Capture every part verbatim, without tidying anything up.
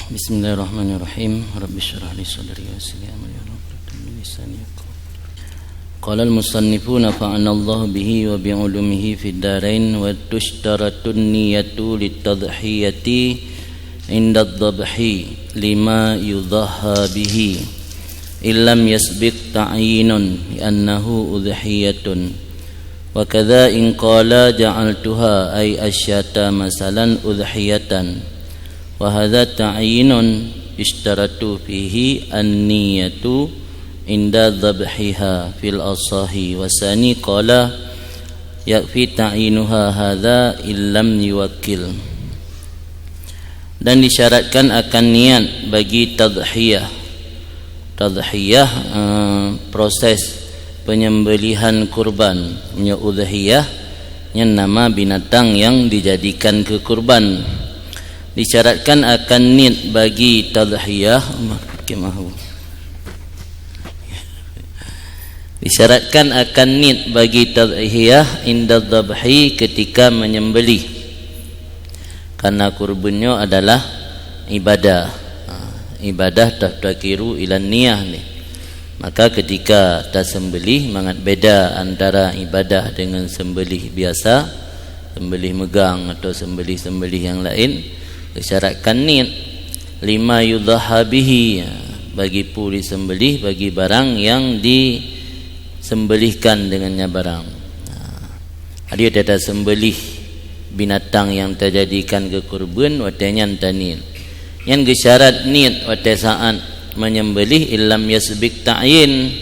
Bismillahirrahmanirrahim. Rabbi syrah li sadri wa yassir li amri wahlul 'uqdatam min lisani yafqahu. Qala al-musannifu nafa'anallahu bihi wa bi 'ulumihi fid darain. Wa tushtaratun niyatu lit tadhiyati 'inda dhabhi lima yudhha bihi illam yasbiq ta'yinun li'annahu udhiyatun. Wa kadza in qala ja'altuha ay asyata masalan udhiyatan. Wa hadza ta'yinun yushtaratu fihi an-niyatu 'inda dhabhiha fil asahi. Wa tsani qala yakfi ta'yinuha hadza illam yuwakkil. Dan disyaratkan akan niat bagi tadhiyah. Tadhiyah, eh, proses penyembelihan kurban. Meunyoe udhiyah, nyan nama binatang yang dijadikan keu kurban. Disyaratkan akan niat bagi tadhiyah. Disyaratkan akan niat bagi tadhiyah 'inda dhabhi, ketika menyembelih. Karena kurban nyoe adalah ibadah. Ha, ibadah taftakiru ilan niyah ni. Maka ketika tasembelih, mangat beda antara ibadah dengan sembelih biasa, sembelih megang atau sembelih-sembelih yang lain, disyaratkan niat. Lima yudhha bihi, bagi peue disembelih, bagi barang yang disembelihkan dengannya barang. Ha. Jadi, tata sembelih binatang nyang tajadikan keu kurban, watée nyan taniet. Nyan geusyarat niet watée saát menyembelih, illam yasbiq ta'yin,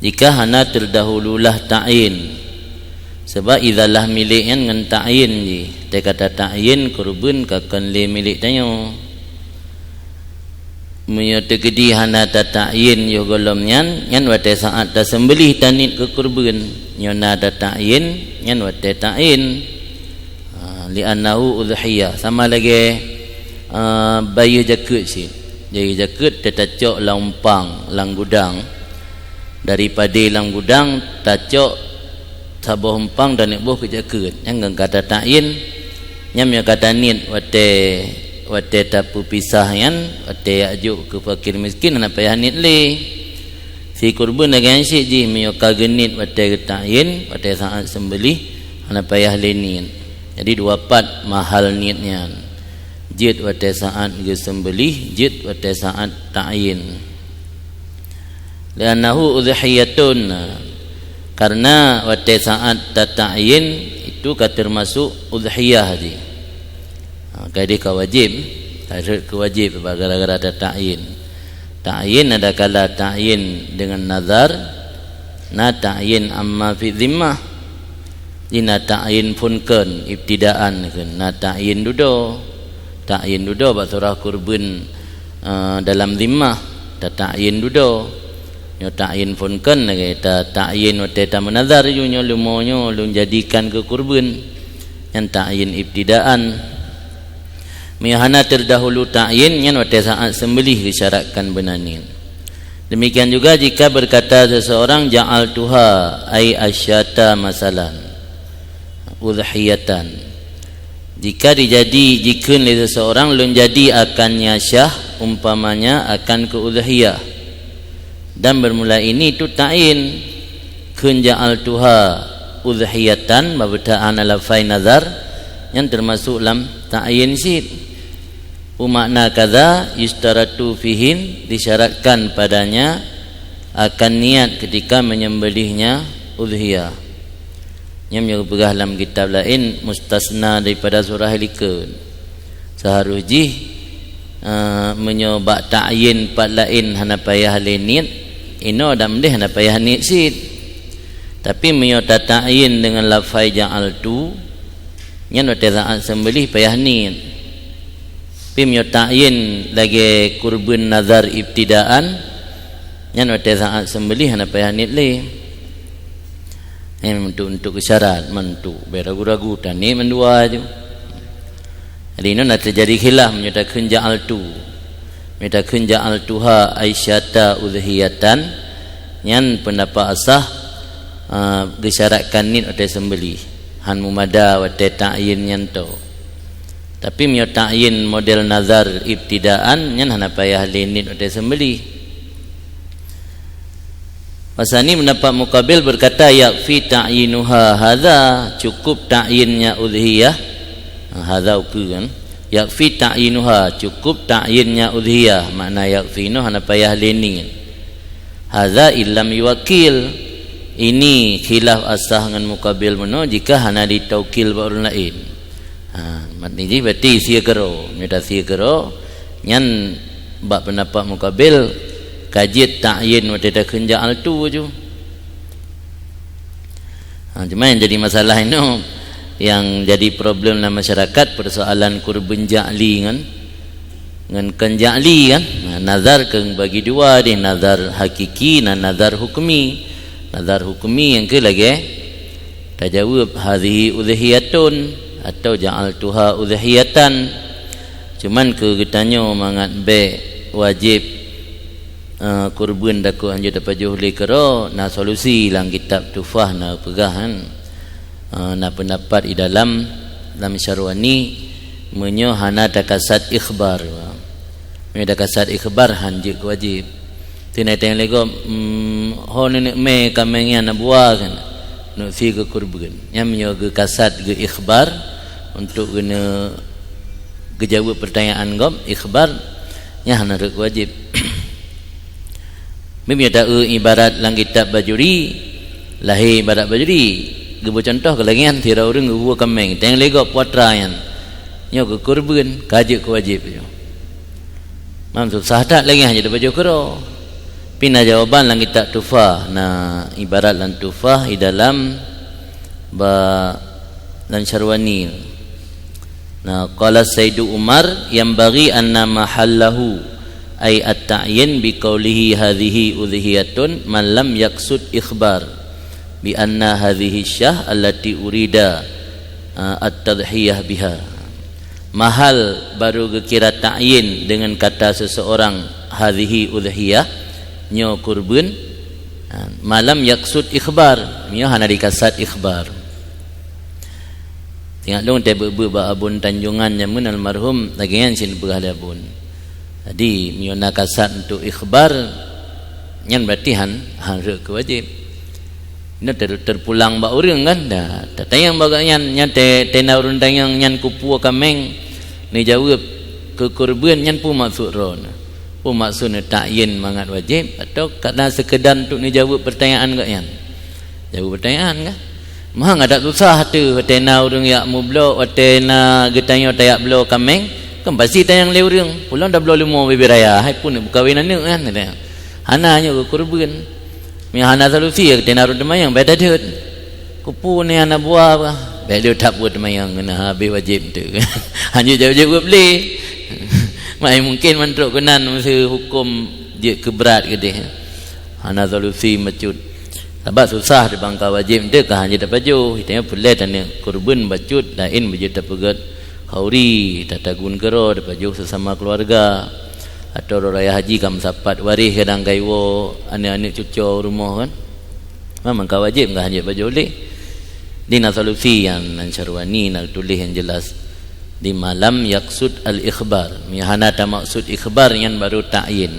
jika hana terdahululah ta'yin. Sebab izalah milék nyan ngon ta'yin jih. Teuka tata'yin kurban ka kon lé milék tanyoe. Meunyoe teukeudi hana tata'yin yoh gohlom nyan, nyan watée saát tasembelih taniet keu kurban. Nyoe na tata'yin, nyan watée ta'yin. Ha, li'annahu udhiyah. Sama lagée, eh, bayeue jakeuet cit. Bayeue jakeuet teuka tacok lam umpang, lam gudang. Dari padé lam gudang, tacok saboh umpang dan boh keu jakeuet. Nyan ngon ka tata'yin, nyan meunyoe ka taniet watée, watée tapeupisah nyan, watée jak jok keu fakir miskin, hana payah niet lé. Si kurban lagée nyan cit jih, meunyoe ka geuniet watée geuta'yin, watée saát sembelih, hana payah lé niet. Jadi, dua pat mahal niet nyan. Jeuet watée saát geusembelih, jeuet watée saát ta'yin. Li'annahu udhiyatun, karena watée saát tata'yin itu ka teumasok udhiyah jih. Ha, jadi ka wajéb, ka rhot keu wajéb gara-gara tata'yin. Ta'yin adakala ta'yin dengan nazar, na ta'yin amma fi zimmah. Di na ta'yin phon kheun, ibtidaan kheun, na ta'yin dudoe. Ta'yin dudoe bak surah kurban, eh, dalam zimmah, tata'yin dudoe. Nyoe ta'yin phon kheun lagée ta-, ta'yin watée tameunazar ju nyoe leumo nyoe lôn jadikan keu kurban. Nyan ta'yin ibtidaan. Meunyoe hana terdahulu ta'yin, nyan watée saát sembelih disyaratkan beuna niet. Demikian juga jika berkata seseorang, "Ja'altuha," ai asyata masalan, udhiyatan. Jika dijadi, jikheun lé seseorang, "Lôn jadi akan nyan syah, umpamanya akan keu udhiyah." Dan bermula ini itu ta'yin. Kheun, "Ja'altuha udhiyatan," babeuta ana lafai nazar, nyan teumasok lam ta'yin cit. Wa makna kadza yusytaratu fihin, disyaratkan padanya akan niat ketika menyembelihnya udhiyah. Nyan meunyoe geupeugah lam kitab laén mustasna daripada surah likot. Seharus jih, eh, meunyoe bak ta'yin pat laén hana payah lé niet, inoe dan meudeh hana payah niet cit. Tapi meunyoe tata'yin deungon lafai ja'altu, nyan watée saát sembelih payah niet. Tapi meunyoe ta'yin lagée kurban nazar ibtidaan, nyan watée saát sembelih hana payah niet lé. Nyan untuk, untuk syarat, untuk beu ragu-ragu taniet mandua ju. Jadi, inoe na teujadi khilaf meunyoe takheun ja'altu. Meunyoe takheun ja'altuha aisyata udhiyatan, nyan peundapat asah, ah, geusyaratkan niet watée sembelih. Han mumada watée ta'yin nyan to. Tapi meunyoe ta'yin model nazar ibtidaan, nyan hana payah lé niet watée seumeulih. Wasani, pendapat mukabil berkata, "Yakfi ta'yinuha hadza," cukup ta'yinnya udhiyah. Ha, hadza ukeue kan. "Yakfi ta'yinuha," cukup ta'yinnya udhiyah. Makna yakfi nyoe hana payah lé niet. "Hadza illam yuwakkil." Ini khilaf asah ngon mukabil meunoe jika hana ditaukil bak ureuëng laén. Ha, makna jih berarti sie keudroe. Meunyoe sie keudroe, nyan bak pendapat mukabil ka jeuet ta'yin watée takheun ja'altu ju. Ha, cuma yang jadi masalah inoe, yang jadi problem dalam masyarakat, persoalan kurban ja'li ngon, ngon kon ja'li kan. Nah, nazar keu bagi dua deh, nazar hakiki dan nazar hukmi. Nazar hukmi nyang keu lagée tajaweueb, "Hadhihi udhiyatun," atau "Ja'altuha udhiyatan." Cuman keu geutanyoe mangat bék wajéb, eh, kurban takot hanjeuet tapajoh lé keudroe, na solusi lam kitab Tuhfah na peugah kan. Eh, na pendapat di dalam, lam Syarwani, meunyoe hana takasad ikhbar. Meunyoe takasad ikhbar, hanjeuet keu wajéb. Teuntang lé gob, mm, ho neuneuk mé kaméng nyan na buah kan, neuk sie keu kurban. Nyan meunyoe geukasad geu ikhbar untuk geuneuk geujaweueb pertanyaan gob, ikhbar, nyan hana rhot keu wajéb. Meunyoe ta-eu ibarat lam kitab Bajuri, lahé ibarat Bajuri, geubeucontoh keu lagée nyan, sidroe ureuëng geuhue kaméng, teuntang lé gob putra nyan, nyoe keu kurban, ka jeuet keu wajéb nyoe. Mam susah that lagée nyan jeuet tapajoh keudroe. Pi na jawaban lam kitab Tuhfah, na ibarat lam Tuhfah di dalam ba lam Syarwani. Nah, qala Sayyidu Umar, "Yanbaghi anna mahallahu, ay at-ta'yin bi qaulihi hadhihi udhiyatun, man lam yaqsud ikhbar bi anna hadhihi syah allati urida, ah, at-tadhiyah biha." Mahal baru geukira ta'yin dengan kata seseorang, "Hadhihi udhiyah," nyoe kurban, ha, "ma lam yaqsud ikhbar," meunyoe hana dikasad ikhbar. Teuingat lôn teuh beuet-beuet bak Abon Tanjongan jameun almarhum, lagée nyan cit neupeugah lé Abon. Jadi, meunyoe na kasad untuk ikhbar, nyan berarti han, han rhot keu wajéb. Nyoe ter-, terpulang bak ureuëng kan? Dah, tatanyong bak gobnyan, nyan teu-, teuntang ureuëng tanyong nyan keupeue kaméng, neujaweueb keu kurban, nyan peue maksud droeneuh? Peue maksud neuta'yin mangat wajéb, atawa ka na seukeudar untuk neujaweueb pertanyaan gobnyan? Jaweueb pertanyaan kan? Meuhang adak susah teuh, watée na ureuëng jak mubloe, watée na geutanyoe tajak bloe kaméng, kan pasti tanyong lé ureuëng, "Ulôn tabloe leumo bibée raya, hai peue neuk meukawen aneuëk kan?" Hana nyoe keu kurban. Meunyoe hana solusi, ya, teuntang ureuëng teumanyong, bék that jeuet. Keupeue nyan na buah bah? Bék lé that buet teumanyong, keunan habéh wajéb teuh. Hanjeuet jaweueb-jaweueb lé. Mai mungkin mantong keunan meuseu huköm jeuet keu brat keudeh. Hana solusi bacut. Sabab susah teuh bangka wajéb teuh ka hanjeuet tapajoh. Tanyoe peureulée taneuk kurban bacut, laén beujeuet tapeugét khauri, tatagun keudroe, tapajoh sesama keluarga. Atawa droe raya haji ka meusapat waréh kadang ka iwoe aneuëk-aneuëk cucoe u rumoh kan. Memang ka wajéb, ka hanjeuet pajoh lé. Di na solusi nyang nan Syarwani na tuléh nyang jelas. Di ma lam yaqsud al-ikhbar. Meunyoe hana tamaksud ikhbar nyan baru ta'yin.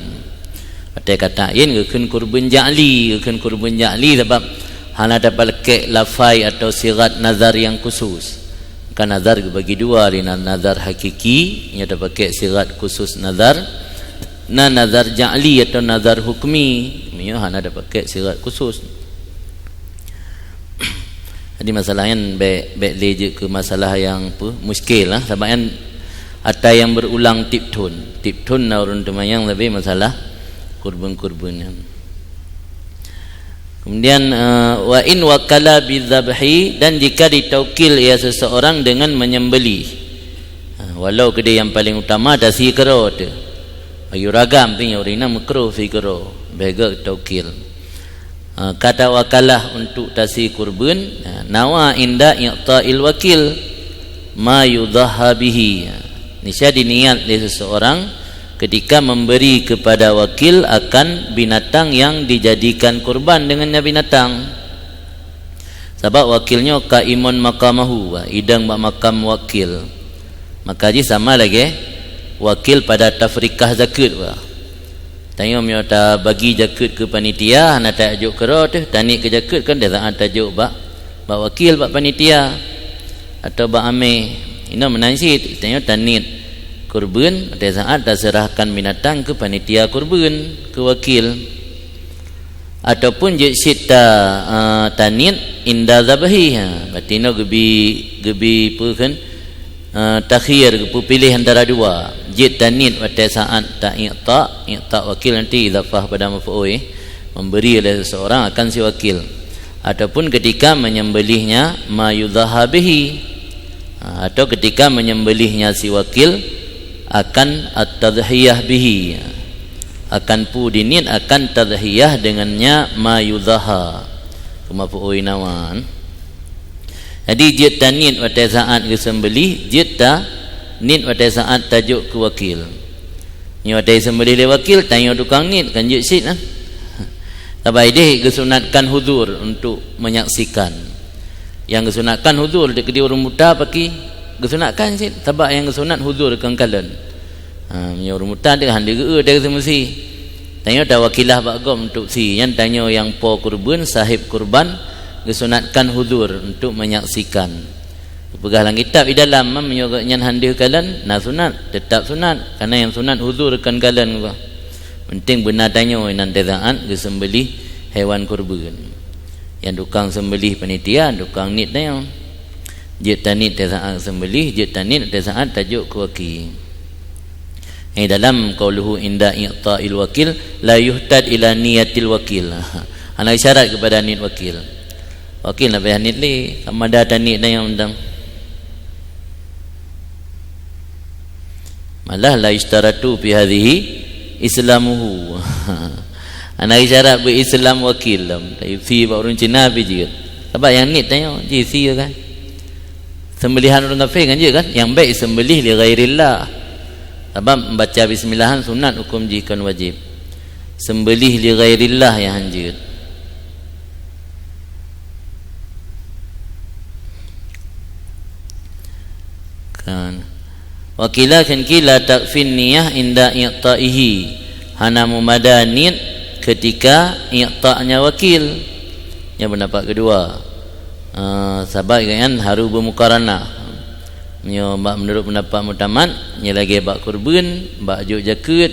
Watée ka ta'yin geukheun kurban ja'li, geukheun kurban ja'li sabab hana tapalekek lafai atau sigat nazar nyang khusus. Ka nazar geubagi dua, di na nazar hakiki, nyoe tapakek sigat khusus nazar, na nazar ja'li atau nazar hukmi, nyoe hana tapakek sigat khusus. Jadi masalah nyan bék, bék lé jeuet keu masalah nyang peue, muskil lah, sabab nyan ata nyang berulang tiep thon. Tiep thon na ureuëng teumanyong sabe masalah kurban-kurban nyan. Kemudian, eh, wa in wakala bidzabhi, dan jika ditaukil ia seseorang dengan menyembelih. Ha, walau keudeh nyang paling utama tasie keudroe teuh. Bayu ragam pih nyoe ureuëng na meukruh sie keudroe, bék gét taukil. Ha, kata wakalah untuk tasie kurban, ha, nawa inda i'ta'il wakil ma yudhahha bihi. Ha, niscaya diniat lé seseorang ketika memberi kepada wakil akan binatang yang dijadikan kurban dengannya binatang. Sabab wakil nyoe qaimun maqamahu, idong bak makam wakil. Maka jih sama lagée wakil pada tafrikah zakeuet, bah. Tanyoe meunyoe tabagi zakeuet keu panitia, hana tajok keudroe teuh, taniet keu zakeuet kan, di saát tajok bak, bak wakil, bak panitia, atau bak amé. Inoe meunan cit, tanyoe taniet kurbeuen, di saát taseurahkan binatang keu panitia kurbeuen, keu wakil. Ataupun jeuet cit ta, eh, taniet inda zabhi, ha. Berarti inoe geubi, geubi peue kheun, eh, takhyir, geupeupiléh antara dua. Jeuet taniet watée saát ta-i'ta, i'ta wakil nanti idhafah pada maf'ul, memberi oleh seseorang akan si wakil. Ataupun ketika menyembelihnya ma yudhaha bihi. Ha, atau ketika menyembelihnya si wakil akan at-tadhiyah bihi. Akan pu diniet akan tadhiyah dengannya ma yudhaha. Keu maf'ul nawan. Jadi, jeuet taniet watée saát geuseumbelih, jeuet taniet watée saát tajok keu wakil. Nyoe watée seumbelih lé wakil, tanyoe tukang niet, kan jeuet cit, nah. Sabab ideh geusunatkan huzur untuk menyaksikan. Nyang geusunatkan huzur, dek di ureuëng buta paki geusunatkan cit, sabab nyang geusunat huzur kon kalon. Ha, meunyoe ureuëng buta dek han deuh geu-eu dek seumeusi. Tanyoe tawakilah bak gob untuk si, nyan tanyoe nyang po kurban, sahib kurban, geusunatkan huzur untuk menyaksikan. Geupeugah lam kitab di dalam, meunyoe gobnyan han deuh kalon, na sunat, teutab sunat, kareuna nyang sunat huzur kon kalon geuh. Penting beuna tanyoe nan teusaát geuseumbelih hewan kurban. Nyang tukang seumbelih panitia, tukang niet tanyoe. Jeuet taniet teusaát seumbelih, jeuet taniet teusaát tajok keu wakil. Eh, dalam qauluhu inda i'ta'il wakil, la yuhtad ila niyatil wakil. Hana isyarat kepada niet wakil. Wakil na payah niet lé, ka mada taniet dan nyang mantong. Malah la yusytaratu fi hadhihi islamuhu. Hana isyarat beu Islam wakil lom. Tapi si bak ureuëng Cina pi jeuet. Sabab nyang niet tanyoe, ji si kan. Seumbelihan ureuëng kafé kan jeuet kan? Nyang bék seumbelih li ghairillah. Sabab membaca bismillahan sunat, hukum jih kon wajib. Seumbelih li ghairillah nyang han jeuet. Kan. Wa qila, kheun ki la takfin niyah inda i'ta'ihi. Hana meumada niet keutika i'ta'nya wakil. Nyan peundapat keudua. Ah, sabab nyan harus beumukaranah. Nyoe bak meunurot peundapat muktamad, nyoe lagée bak kurban, bak jok jakeuet,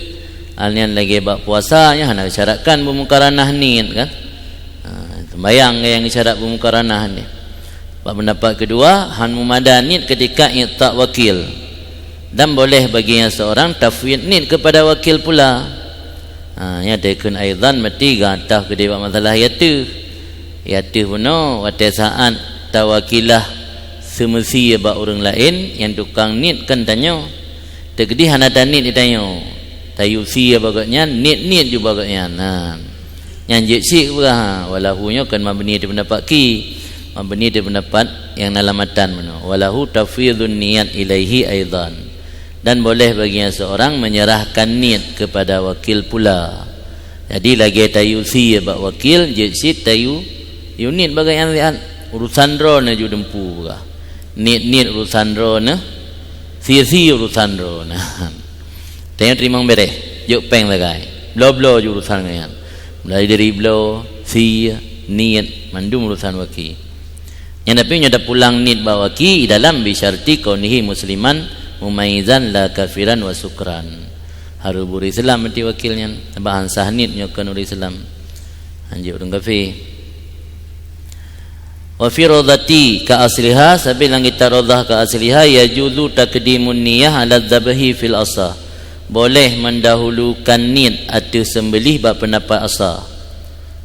nyan lagée bak puasa, nyan hana disyaratkan beumukaranah niet kan. Ha, sembahyang nyang syarat beumukaranah ni. Bak peundapat keudua, han meumada niet keutika i'ta' wakil. Dan boleh bagi nyang seurang tafwid niet keupada wakil pula. Ha, nyan teukheun aidhan meuti gata keudeh bak masalah yateuh. Yateuh bunoe watée saát tawakilah seumeusie bak ureuëng laén nyang tukang niet kon tanyoe. Teukeudi hana taniet di tanyoe. Tayue sie bak gobnyan, niet-niet ju bak gobnyan. Ha. Nyan jeuet cit peugah, ha, walahu nyoe kon mabni di peundapat ki, mabni di peundapat nyang na lam matan bunoe. Walahu tafwidun niyat ilaihi aidan. Dan boleh bagi nyang seurang menyerahkan niet keupada wakil pula. Jadi lagée tayue sie bak wakil, jeuet cit tayue, yue niet bak gobnyan siat. Urosan droeneuh ju dumpu peugah. Niet-niet urosan droeneuh, sie-sie urosan droeneuh. Tanyoe teurimong beureh, jok péng sagai. Bloe-bloe ju urosan gobnyan. Mulai dari bloe, sie, niet, mandum urosan wakil. Nyan tapi nyoe tapulang niet bak wakil dalam bi syarti kaunihi musliman mumayyizan la kafiran wa sukran. Harus ureuëng Islam meuti wakil nyan, sabab han sah niet nyoe kon ureuëng Islam. Han jeuet ureuëng kafé. Wa fi radhati ka asliha, sabab lam kitab radhah ka asliha, yajuzu taqdimun niyah ala dzabhi fil asah. Boleh mendahulukan niet ateueh seumbelih bak peundapat asah.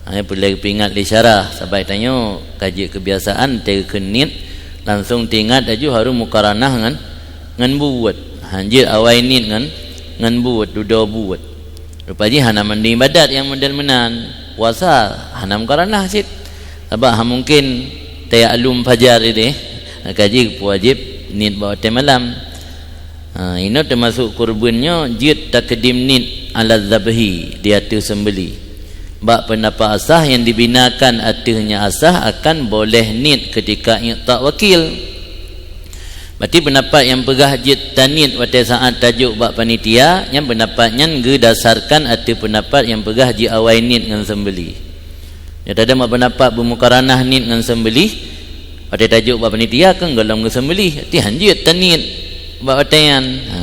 Ha, nyan peureulée geupeungingat lé syarah, sabab tanyoe ka jeuet keubiasaan teukeun niet, langsong teuingat laju harus mukaranah ngon, ngon buet. Han jeuet awai niet ngon, ngon buet, dudoe buet. Rupa jih hana mandum ibadat nyang model meunan. Puasa hana mukaranah cit. Sabab han mungken tayaklum fajar ideh, ka jeuet peuwajéb niet bak watée malam. Ha, inoe teumasok kurban nyoe jeuet takdim niet ala dzabhi di ateueh seumbelih. Bak peundapat asah nyang dibinakan ateueh nyan asah akan boleh niet keutika i'ta' wakil. Berarti peundapat nyang peugah jeuet taniet watée saát tajok bak panitia, nyan peundapat nyan geudasarkan ateueh peundapat nyang peugah jiawai niet ngon seumbeuléh. Nyoe tadeuh mak peundapat beumukaranah niet ngon seumbeuléh, watée tajok bak panitia keu gohlom geuseumbeuléh, ti han jeuet taniet bak watée nyan. Ha.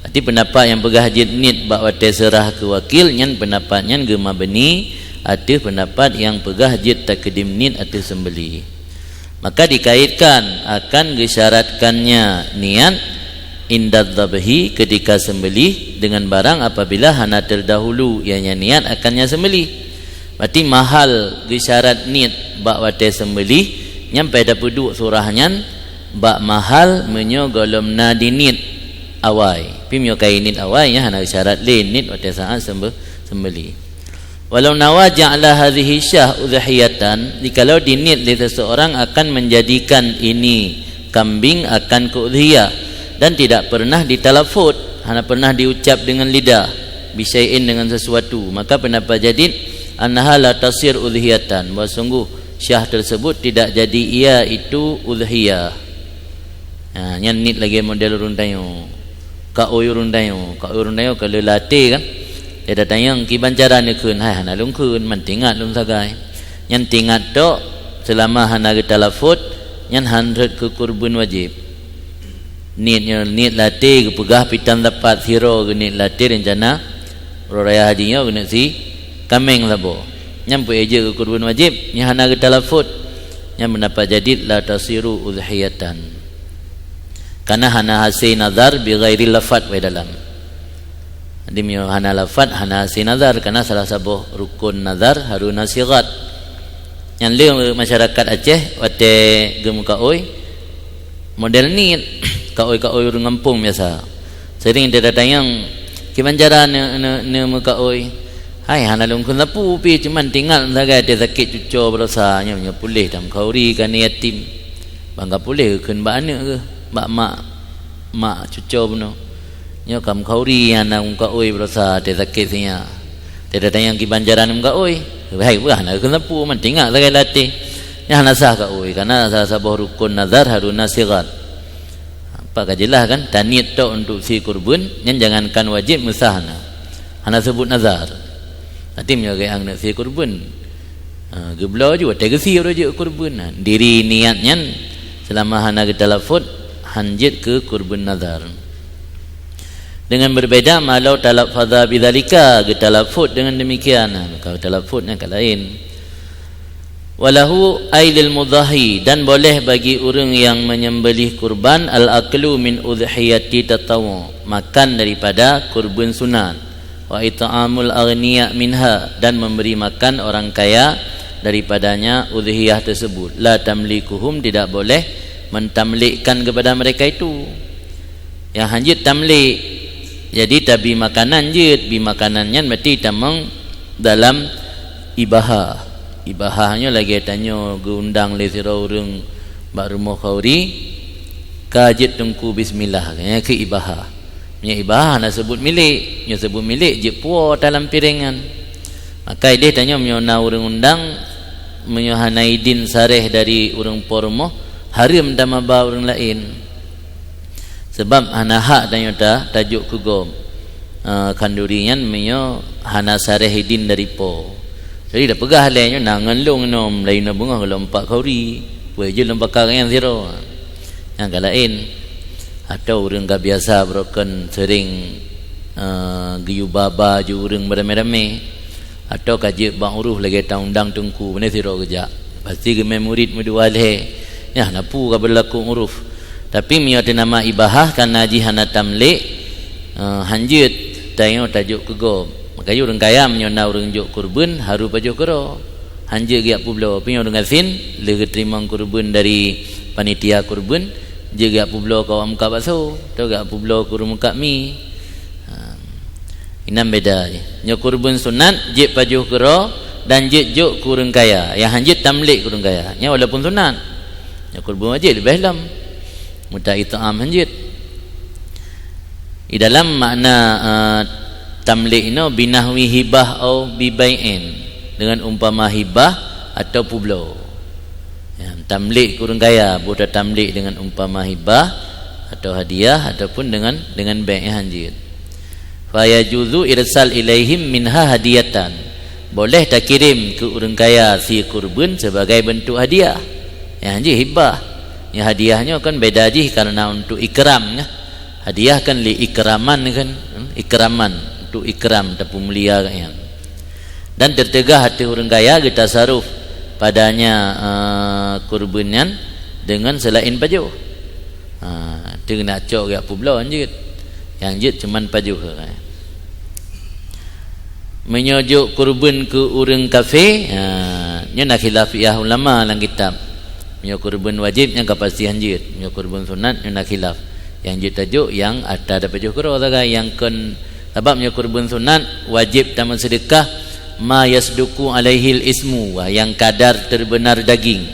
Berarti peundapat nyang peugah jeuet niet bak watée seurah keu wakil, nyan peundapat nyan geumabni ateueh peundapat nyang peugah jeuet takeudim niet ateueh seumbeuléh. Maka dikaitkan akan geusyaratkannya niat indad dzabhi, ketika seumbeuléh, dengan barang apabila hana terdahulu ianya niat akannya seumbeuléh. Berarti mahal geusyarat niet bak watée seumbeuléh, nyan pai tapeuduek surah nyan bak mahal meunyoe gohlom na diniet awai. Pi meunyoe ka niet awai, nyan hana geusyarat lé niet watée saát seumbe-, seumbeuléh. Walau nawa ja'la hadhihi syah udhiyatan, jikalau diniet lé seseorang akan menjadikan ini kambing akan keu udhiyah, dan tidak pernah ditalafut, hana pernah diucap dengan lidah, bisyai'in, dengan sesuatu, maka pendapat jadid, annaha la tasir udhiyatan, bahwa sungguh syah tersebut tidak jadi ia itu udhiyah. Ha, nyan niet lagée model ureuëng tanyoe. Kaôi ureuëng tanyoe, kaôi ureuëng tanyoe ka le latée kan. Lé tatanyong kiban cara neukheun, hai hana lôn kheun, man tingat lôn sagai. Nyan tingat tok, seulama hana geutalafot, nyan han rhot keu kurban wajéb. Niet nyoe niet latée geupeugah pitan sapat sidroe geuniet latée reuncana uroe raya haji nyoe geuneuk si kaméng saboh. Nyan peu jeuet keu kurban wajéb, nyan hana geutalafot. Nyan peundapat jadid la tasiru udhiyatan. Karena hana hase nazar bi ghairi lafat wai dalam. Jadi meunyoe hana lafat, hana hase nazar, karena salah saboh rukun nazar harus na sigat. Nyan lé masyarakat Aceh watée geumeukaôi model niet, kaôi-kaôi ureuëng gampông biasa. Sering teutatanyong, kiban cara ne, ne, ne meukaôi? Hai, hana lôn kheun sapeue pi, cuman tingat sagai teu sakét cucoe baroesa nyoe, nyoe puléh tam khauri ka ni yatim. Bangga puléh kheun bak aneuëk geuh, bak mak, mak cucoe bunoe. Nyoe kam khauri hana meukaôi baroesa teu sakét sinyak. Teutatanyong kiban cara ne meukaôi? Hai, bah hana kheun sapeue, man tingat sagai latée. Nyan hana sah kaôi, karena salah saboh rukun nazar harus na sigat. Apa ka jeulaih kan, taniet tok untuk si kurban, nyan jangankan wajéb meusah na. Hana seubut nazar. Berarti meunyoe geuanggeuneuk si kurban, ha, geubloe ju watée geusie uroe jeuet kurban. Ha, diri niat nyan seulama hana geutalafot, han jeuet keu kurban nazar. Dengan berbeda, malau talaffaza bidzalika, geutalafot dengan demikian. Ha, ka geutalafot nyan ka laén. Walahu ay lil mudhahi, dan boleh bagi ureuëng yang menyembelih kurban al-aklu min udhiyati tatawwu, makan daripada kurban sunat, wa it'amul aghniya minha, dan memberi makan orang kaya daripadanya udhiyah tersebut, la tamlikuhum, tidak boleh mentamlikkan kepada mereka itu. Nyang han jeuet tamlik, jadi tabi makanan jeuet, bi makanan nyan berarti tamong dalam ibaha. Ibaha nyoe lagée tanyoe geuundang lé sidroe ureuëng bak rumoh khauri, ka jeuet teungku bismillah, nyan keuh ibaha. Meunyoe ibaha hana seubut milék, nyoe seubut milék jeuet puwoe dalam piréng nyan. Maka ideh tanyoe meunyoe na ureuëng undang, meunyoe hana idin saréh dari ureuëng po rumoh, hareuem tamaba ureuëng laén. Sebab hana hak tanyoe ta-, tajok keu gob, eh, khanduri nyan meunyoe hana saréh idin dari po. Jadi tapeugah lé nyoe na ngon lôn inoe, meulayeue na beungoh lom pat khauri, peue jeuet lôn pakai ngon sidroe. Nyang ka laén, atau ureuëng ka biasa beurokon sering, eh, geuyue ba-ba ju ureuëng beuramé-ramé. Atawa ka jeuet bak uroe lagée taundang teungku, beuna sidroe geujak. Pasti geumé murit meudua lhée. Nyan na peue ka beulaku uroe. Tapi meunyoe teunama ibahah kana jih hana tamlék, eh, han jeuet tanyoe tajok keu gob. Maka ureuëng kaya meunyoe na ureuëng jok kurban, harôh pajoh keudroe. Han jeuet geujak peubloe. Tapi ureuëng gasien, lheueh geuteurimong kurban dari panitia kurban, jeuet geujak peubloe keu awak meukat bakso, atawa geujak peubloe keu ureuëng meukat mi. Ha. Inan beda jih. Nyoe kurban sunat jeuet pajoh keudroe dan jeuet jok keu ureuëng kaya. Nyang han jeuet tamlék keu ureuëng kaya. Nyoe walaupun sunat. Nyoe kurban wajéb leubeh lom. Muta it'am han jeuet. Di dalam makna, eh, tamlék inoe binahwi hibah au bibai'in. Dengan umpama hibah atau peubloe. Ya, Tamlik keu ureuëng kaya, boh tatamlik dengan umpama hibah atau hadiah ataupun dengan, dengan bank, eh, hanjeuet. Fa yajuzu irsal ilaihim minha hadiyatan. Boleh takirém keu ureuëng kaya sie kurbeuen sebagai bentuk hadiah. Nyang hanjeuet hibah. Nyang hadiah nyoe kan beda jih karena untuk ikram, ya. Hadiah kan li ikraman kan, hmm, ikraman, untuk ikram, tapeumulia nyan. Dan teuteugah ateueh ureuëng kaya geutasaruf padanya, eh, kurbeuen nyan dengan selain pajoh. Ha, teuh nak cok jak peubloe hanjeuet. Nyang jeuet cuman pajoh. Meunyoe jok kurbeuen keu ureuëng kafé, ha, nyoe na khilaf fiqah ulama lam kitab. Meunyoe kurbeuen wajéb nyan ka pasti hanjeuet. Meunyoe kurbeuen sunat nyoe na khilaf. Nyang jeuet tajok nyang ata tapajoh keudroe sagai nyang kon, sabab meunyoe kurbeuen sunat wajéb tameuseudeukah ma yasduqu alaihil ismu, wah, nyang kadar teubeunar daging.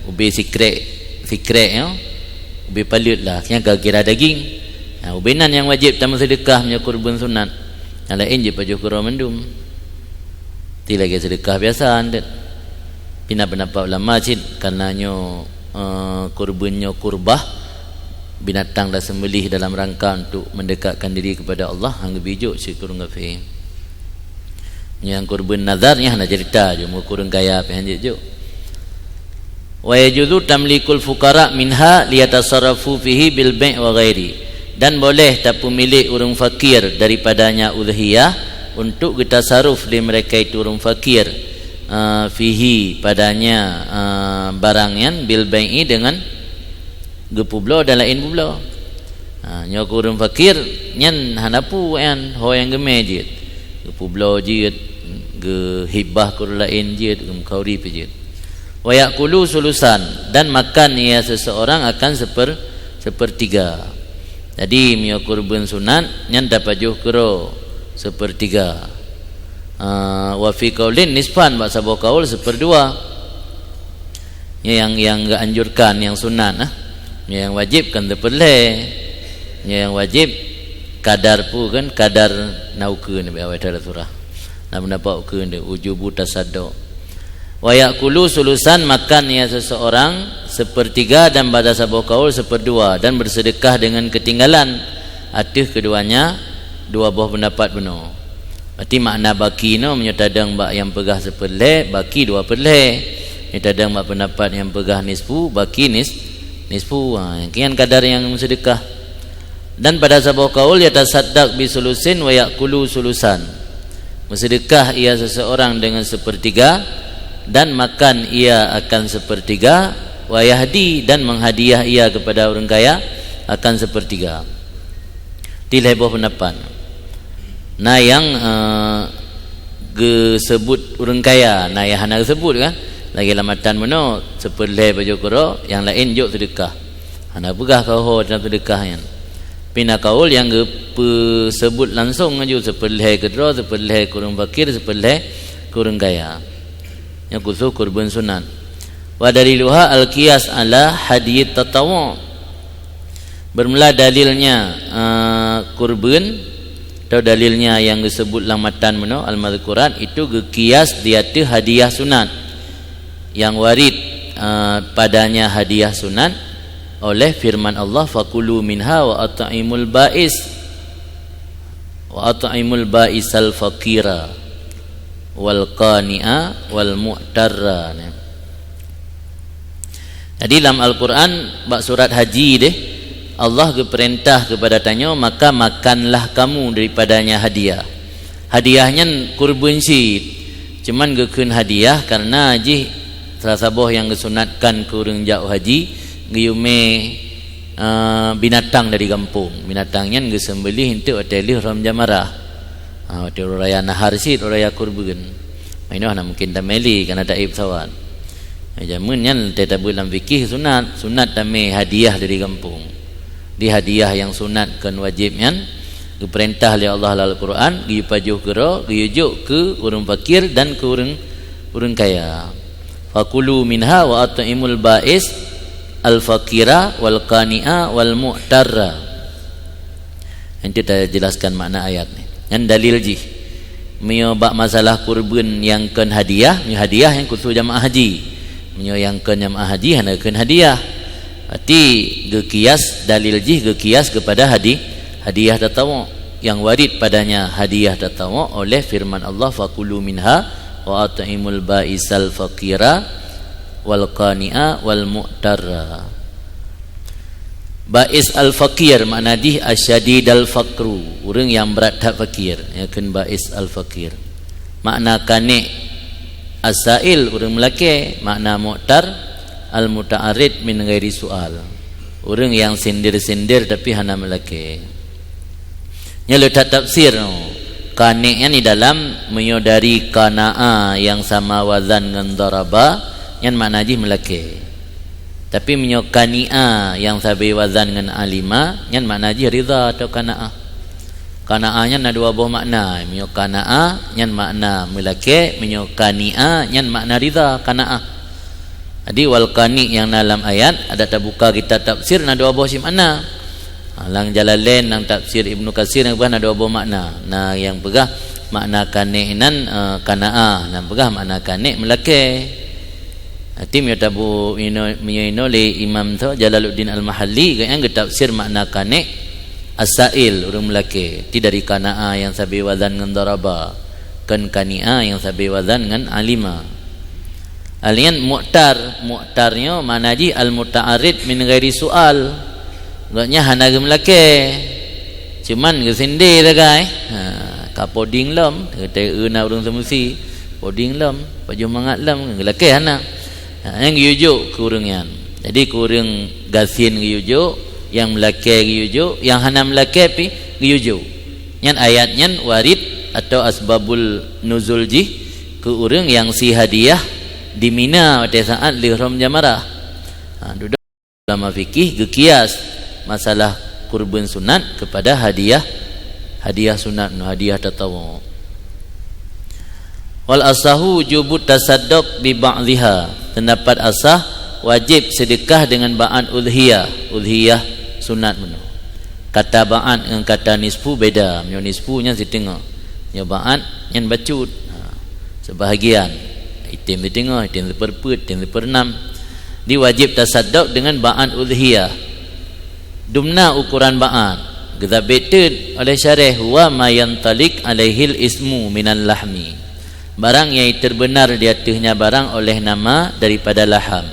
Ubé sikrek, sikrek nyoe, ubé paleuet lah, nyang ka kira daging. Nah, ubé nan nyang wajéb tameuseudeukah meunyoe kurbeuen sunat. Nyang laén jeuet pajoh keudroe mandum. Ti lagée seudeukah biasa, ndet. Pih na peundapat ulama cit, karena nyoe, eh, kurbeuen nyoe kurbah, binatang taseumbeulih dalam rangka untuk mendekatkan diri kepada Allah, hana geubri jok cit keu ureuëng kafé. Nyang kurbeuen nazar nyan hana cerita, cuma keu ureuëng kaya pih hanjeuet jok. Wa yajuzu tamlikul fuqara minha liyatasarrafu fihi bil bai' wa ghairi. Dan boleh tapeumilék ureuëng fakir daripadanya udhiyah untuk geutasaruf lé mereka itu ureuëng fakir, eh, fihi, padanya, eh, barang nyan, bil bai'i, dengan geupeubloe dan laén peubloe. Ha, nyoe keu ureuëng fakir nyan hana peue nyan, ho nyang geumé jeuet. Geupeubloe jeuet, geuhibah keu ureuëng laén jeuet, geumeukauri pih jeuet. Wa ya'kulu sulusan, dan makan ia seseorang akan seper-, sepertiga. Jadi, meunyoe kurbeuen sunat, nyan tapajoh keudroe sepertiga. Ah, wa fi qaulin nisfan, bak saboh kaul seuperdua. Nyoe nyang, nyang geuanjurkan, nyang sunat, ah. Nyoe nyang wajéb kan seupeureulhée. Nyoe nyang wajéb kadar peue kan, kadar na ukeue, Nabi awai dalam surah. Na peundapat ukeue, ujubu tasadduq. Wa ya'kulu sulusan, makan ia seseorang sepertiga dan pada saboh kaul seuperdua, dan bersedekah dengan ketinggalan. Ateueh keduanya dua boh peundapat bunoe. Berarti makna baki nyoe, meunyoe tadong bak nyang peugah seupeureulhée, baki dua peureulhée. Meunyoe tadong bak peundapat nyang peugah nisfu, baki nis-, nisfu. Ha, nyan kadar nyang meuseudekah. Dan pada saboh kaul, yatasaddaq bi sulusin wa ya'kulu sulusan. Meuseudekah ia seseorang dengan sepertiga, dan makan ia akan sepertiga, wa yahdi, dan menghadiah ia kepada ureuëng kaya akan sepertiga. Di lhée boh peundapat. Na nyang, eh, geuseubut ureuëng kaya, na nyang hana geuseubut kan. Lagée lam matan bunoe, seupeureulhée pajoh keudroe, nyang laén jok seudeukah. Hana peugah keu ho dalam seudeukah nyan. Pih na kaul nyang geupeuseubut langsong laju, seupeureulhée keudroe, seupeureulhée keu ureuëng fakir, seupeureulhée keu ureuëng kaya. Nyang khusos kurban sunat. Wa daliluha al-qiyas ala hadiyit tatawwu'. Bermula dalilnya, eh, kurban, atau dalilnya nyang disebut lam matan meunoe, al-madhkurat, itu geukias di ateueh hadiah sunat. Nyang warid, eh, padanya hadiah sunat oleh firman Allah, "Fakulu minha wa at'imul ba'is, wa at'imul ba'isal faqira, wal qani'a, wal mu'tarra." Jadi, lam Al-Quran, bak surat Haji deh, Allah geupeurintah keupada tanyoe, "Maka makanlah kamu daripadanya hadiah." Hadiah nyan kurban cit, cuman geukheun hadiah karena jih salah saboh nyang geusunatkan keu ureuëng jak haji, geuyue mé, eh, binatang dari gampông. Binatang nyan geuseumbeulih eunteuk watée lheueh rhom jamarah. Ha, watée uroe raya nahar cit, uroe raya kurban. Inoe hana mungken tamé lé, kana taék pesawat. Jameun nyan teutabeuet lam fikih sunat, sunat tamé hadiah dari gampông. Di hadiah nyang sunat kon wajéb nyan, geupeurintah lé Allah lam Al-Quran, geuyue pajoh keudroe, geuyue jok keu ureuëng fakir dan keu ureuëng, ureuëng kaya. "Fakulu minha wa at'imul ba'is al-faqira wal qani'a wal mu'tarra." Nanti tajelaskan makna ayat ni. Nyan dalil jih. Meunyoe bak masalah kurban nyang kon hadiah, meunyoe hadiah nyan khusos jamaah haji. Meunyoe nyang kon jamaah haji hana kheun hadiah. Berarti geukias, dalil jih geukias kepada hadi-, hadiah tatawwu'. Yang warid padanya hadiah tatawwu' oleh firman Allah, "Fakulu minha wa at'imul ba'isal faqira wal qani'a wal mu'tarra." Ba'is al-faqir makna jih asyadidal faqru, ureuëng nyang brat that fakir, nyan kheun ba'is al-faqir. Makna kani' as-sa'il, ureuëng meulakée, makna mu'tar al-muta'arrid min ghairi su'al, ureuëng nyang sindir-sindir tapi hana meulakée. Nyoe le that tafsir. Kani' nyan di dalam, meunyoe dari qana'a nyang sama wazan ngon daraba, nyan makna jih meulakée. Tapi meunyoe kani'a nyang sabe wazan ngon alima, nyan makna jih ridha atau qana'a. Qana'a nyan na dua boh makna. Meunyoe qana'a nyan makna meulakée, meunyoe kani'a nyan makna ridha, qana'a. Jadi wal qani' nyang na lam ayat, adak tabuka kitab tafsir, na dua boh cit makna. Ha, lam Jalalain, lam tafsir Ibnu Katsir nyang peugah na dua boh makna. Na nyang peugah makna kani' nan, eh, qana'a, nyang peugah makna kani' meulakée. Arti meunyoe tabu-, ino-, meunyoe inoe lé Imam tho Jalaluddin Al-Mahalli, gobnyan geutafsir makna kani' as-sa'il, ureuëng meulakée. Arti dari qana'a nyang sabe wazan ngon daraba, kon kani'a nyang sabe wazan ngon alima. Alian mu'tar, mu'tar nyoe makna jih al-muta'arrid min ghairi su'al. Gobnyan hana geumeulakée, cuman geusindé sagai. Ha, ka poding lom, geuteueu na ureuëng seumusi, poding lom, pajoh mangat lom, geulakée hana. Ha, nyang geuyue jok keu ureuëng nyan. Jadi keu ureuëng gasien geuyue jok, nyang meulakée geuyue jok, nyang hana meulakée pih geuyue jok. Nyan ayat nyan warid atau asbabul nuzul jih keu ureuëng nyang si hadiah di Mina watée saat lheueh rhom jamarah. Ha, dudoe ulama fikih geukias masalah kurban sunat kepada hadiah, hadiah sunat, hadiah tatawwu'. Wal asahu wujubut tasadduq bi ba'dhiha. Pendapat asah wajib sedekah dengan ba'at udhiyah, udhiyah sunat bunoe. Kata ba'at ngon kata nisfu beda. Meunyoe nisfu nyan siteungoh. Nyoe ba'at nyan bacut. Ha, sebahagian. Item siteungoh, item sipeurpeuet, item sipeureunem. Di wajib tasadduq dengan ba'at udhiyah. Dumna ukoran ba'at. Geusabé teut oleh syarah, "Huwa ma yantaliq alaihil ismu minal lahmi." Barang nyang teubeunar di ateueh nyan barang oleh nama daripada laham.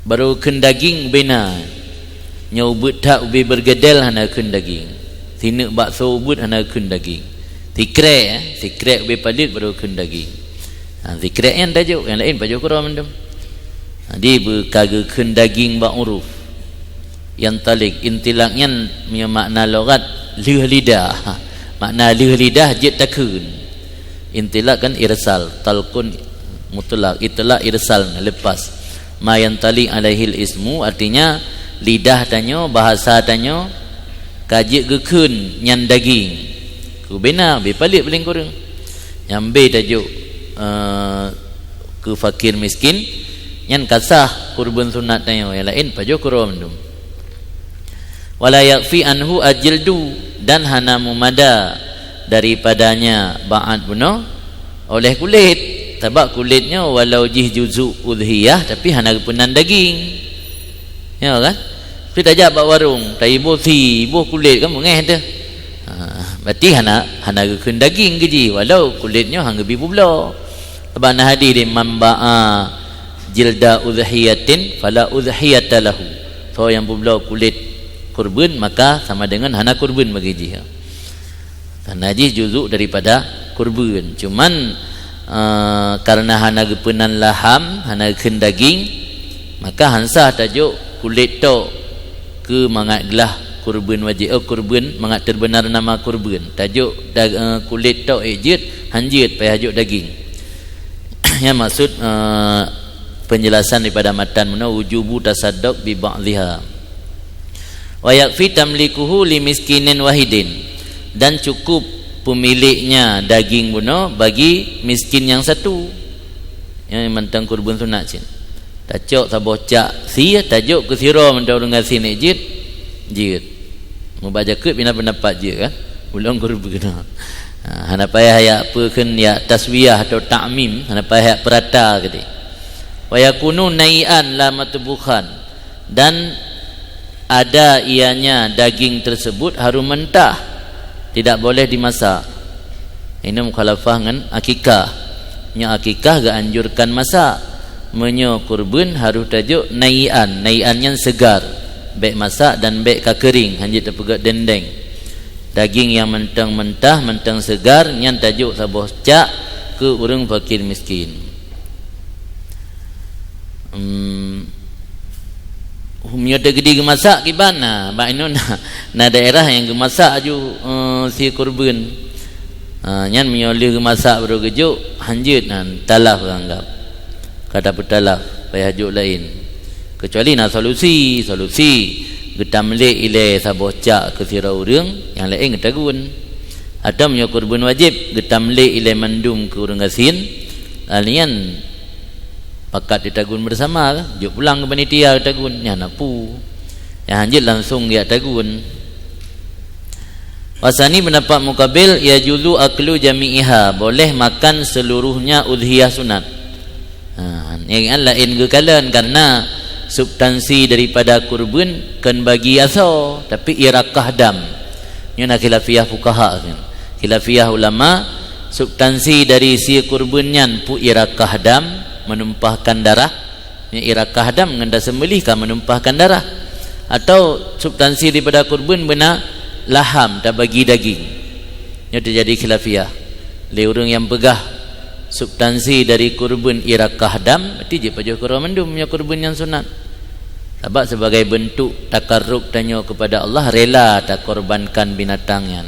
Barô kheun daging ubé na. Nyoe ubeuet that ubé bergedel hana kheun daging. Sineuk bakso ubeuet hana kheun daging. Sikrek, eh, sikrek ubé paleuet barô kheun daging. Ha, sikrek nyan tajok, nyang laén pajoh keudroe mandum. Jadi beu ka geukheun daging bak uruf. Yantaliq, intilak nyan meunyoe makna lughat lheueh lidah. Makna lheueh lidah jeuet takheun. Intilak kan irsal, talqun mutlak, itlak irsal, lepas. Ma yantaliq alaihil ismu, artinya lidah tanyoe, bahasa tanyoe ka jeuet geukheun nyan daging. Keu ubé na, ubé paleuet paléng kureueng. Nyang ubé tajok, eh, keu fakir miskin, nyan ka sah kurban sunat tanyoe, nyang laén pajoh keudroe mandum. Wala yakfi anhu al-jildu, dan hana meumada daripadanya ba'at bunoe oleh kulét. Sabab kulét nyoe walau jih juzu' udhiyah, tapi hana geupeunan daging. Ya kan? Tapi tajak bak warong, taiboh si, iboh kulét kan beungéh teuh. Ha, berarti hana, hana geukheun daging keu jih, walau kulét nyoe han geubi bubloe. Sabab na hadis di, "Man ba'a jilda udhiyatin fala udhiyata lahu." Soe nyang peubloe kulét kurban, maka sama dengan hana kurban bagi jih. Karena jih juzu' daripada kurban. Cuman, eh, karena hana geupeunan laham, hana geukheun daging, maka han sah tajok kulét tok keu mangat glah kurban wajéb, oh, kurban mangat teubeunar nama kurban. Tajok da-, eh, kulét tok ék jeuet, han jeuet, payah jok daging. Nyan maksud, eh, penjelasan daripada matan bunoe, "Wujubu tasadduq bi ba'dhiha. Wa yakfi tamlikuhu li miskinin wahidin." Dan cukup pemiliknya daging bunoe bagi miskin nyang satu. Nyan mantong kurban sunat cit. Tacok saboh cak sie, tajok keu sidroe mantong ureueng gasien ék jeuet, jeuet. Mubak jakeuet pih na peundapat jeuet kan? Ulôn kurban. Ha, hana payah jak peue kheun, jak taswiyah atau takmim, hana payah jak peurata keudeh. Wa yakunu nai'an la matbukhan, dan ada ianya daging tersebut harus mentah, tidak boleh dimasak. Ini mukhalafah ngon akikah. Nyoe akikah geuanjurkan masak. Meunyoe kurban harus tajok nai'an, nai'an nyan segar, bék masak dan bék ka keuring, hanjeuet tapeugét dendeng. Daging nyang mantong mentah, mantong segar, nyan tajok saboh cak keu ureuëng fakir miskin. Hmm. Meunyoe teukeudi geumasak kiban, na, bak inoe na, na daerah nyang geumasak aju, eh, sie kurban. Ha, nyan meunyoe lheueh geumasak baru geujok, hanjeuet nyan, talaf geuanggab. Ka tapeutalaf, payah jok laén. Kecuali na solusi, solusi geutamlék ilée saboh cak keu sidroe ureuëng, nyang laén geutagun. Atawa meunyoe kurban wajéb, geutamlék ilée mandum keu ureuëng gasien, laén nyan pakat ditagun bersama, jok pulang keu panitia tagun, nyan na peue. Nyang hanjeuet langsung geujak tagun. Wasani pendapat mukabil, yajuzu aklu jami'iha, boleh makan seluruhnya udhiyah sunat. Ha, nyan laén geukalon, karena substansi daripada kurban kon bagi asoe, tapi irakah dam. Nyoe na khilafiyah fuqaha nyan. Khilafiyah ulama, substansi dari sie kurban nyan peue irakah dam, menumpahkan darah. Nyan irakah dam ngon taseumbelih ka menumpahkan darah. Atau substansi daripada kurban beuna laham, tabagi daging. Nyoe teujadi khilafiyah. Lé ureuëng nyang peugah substansi dari kurban irakah dam, berarti jipajoh keudroe mandum nyoe kurban nyang sunat. Sabab sebagai bentuk takarrub tanyoe kepada Allah, rela takorbankan binatang nyan.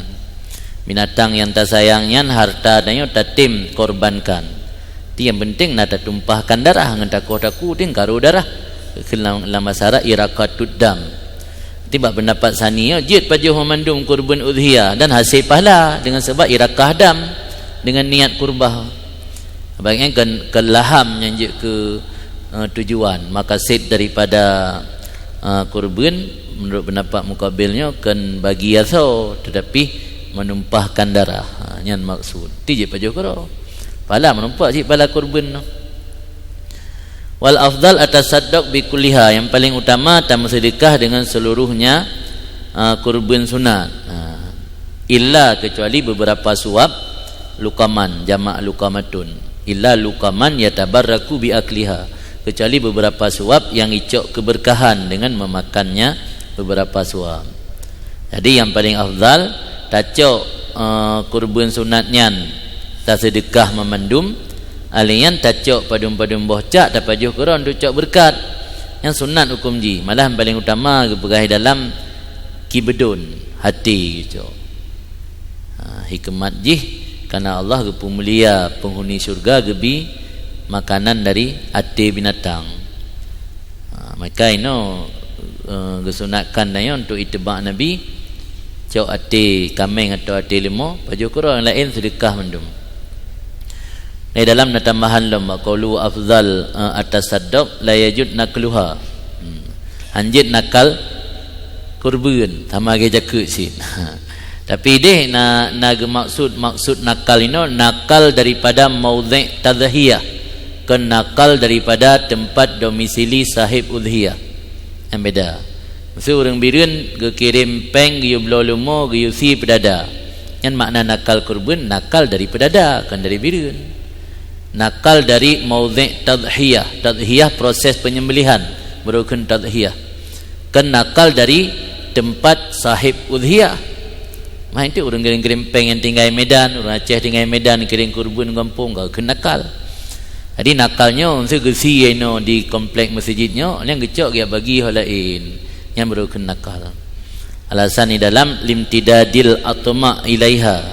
Binatang nyang tasayang nyan, harta tanyoe tatem korbankan. Ti nyang penting na tatumpahkan darah ngon takoh taku ting karo darah. Lam, lam bahasa Arab iraqatud dam. Ti bak pendapat sani nyoe, jeuet pajoh mandum kurban udhiyah dan hase pahala dengan sebab irakah dam dengan niat kurbah. Baik nyan kon, kon laham nyang jeuet keu, eh, tujuan, makasid daripada, eh, kurban, menurut pendapat mukabil nyoe kon bagi asoe, tetapi menumpahkan darah. Ha, nyan maksud. Ti jeuet pajoh keudroe. Pahala menumpah cit pahala kurban tu. Wal afdal atasaddaq bi kulliha, yang paling utama tameuseudeukah dengan seluruhnya, ah, kurban sunat. Ah, illa, kecuali beberapa suap, luqaman, jamak luqamatun. Illa luqaman yatabarraku bi akliha, kecuali beberapa suap yang icok keberkahan dengan memakannya beberapa suap. Jadi, nyang paléng afdal, tacok, eh, kurban sunat nyan, taseudeukah meumandum, alèh nyan tacok padum-padum boh cak, tapajoh keudroe untuk cok beureukat. Nyan sunat hukôm jih, malah nyang paléng utama geupeugah di dalam kibeudon, até geucok. Ha, hikeumat jih, kareuna Allah geupeumulia peunghuni syeuruga geubi makanan dari até binatang. Ha, maka inoe, eh, geusunatkan tanyoe untuk itibak Nabi, cok até kaméng atawa até leumô, pajoh keudroe, nyang laén seudeukah mandum. Di dalam na tambahan lom, qaulu afdal, eh, atasaddaq la yajuz nakluha. Hmm. Hanjeuet nakal kurban, sama lagèe jakeuet cit. Tapi deh na, na geumaksud, maksud nakal inoe, nakal daripada maudhi' tadhiyah. Kon nakal daripada teumpat domisili sahib udhiyah. Nyan beda. Miseu ureueng Bireuen geukirém péng, geuyue bloe leumô, geuyue sie peudada. Nyan makna nakal kurban, nakal dari peudada, kon dari Bireuen. Nakal dari maudhi' tadhiyah. Tadhiyah proses penyembelihan, baru kheun tadhiyah. Kon nakal dari teumpat sahib udhiyah. Mah itu ureueng kirém-kirém péng nyang tinggai Medan, ureueng Aceh tinggai Medan, kirém kurban gampông, ka kheun nakal. Jadi nakal nyoe, miseu geusie inoe di komplek meuseujid nyoe, nyan geucok geujak bagi ho laén. Nyan baru kheun nakal. Alasan di dalam limtidadil atma' ilaiha.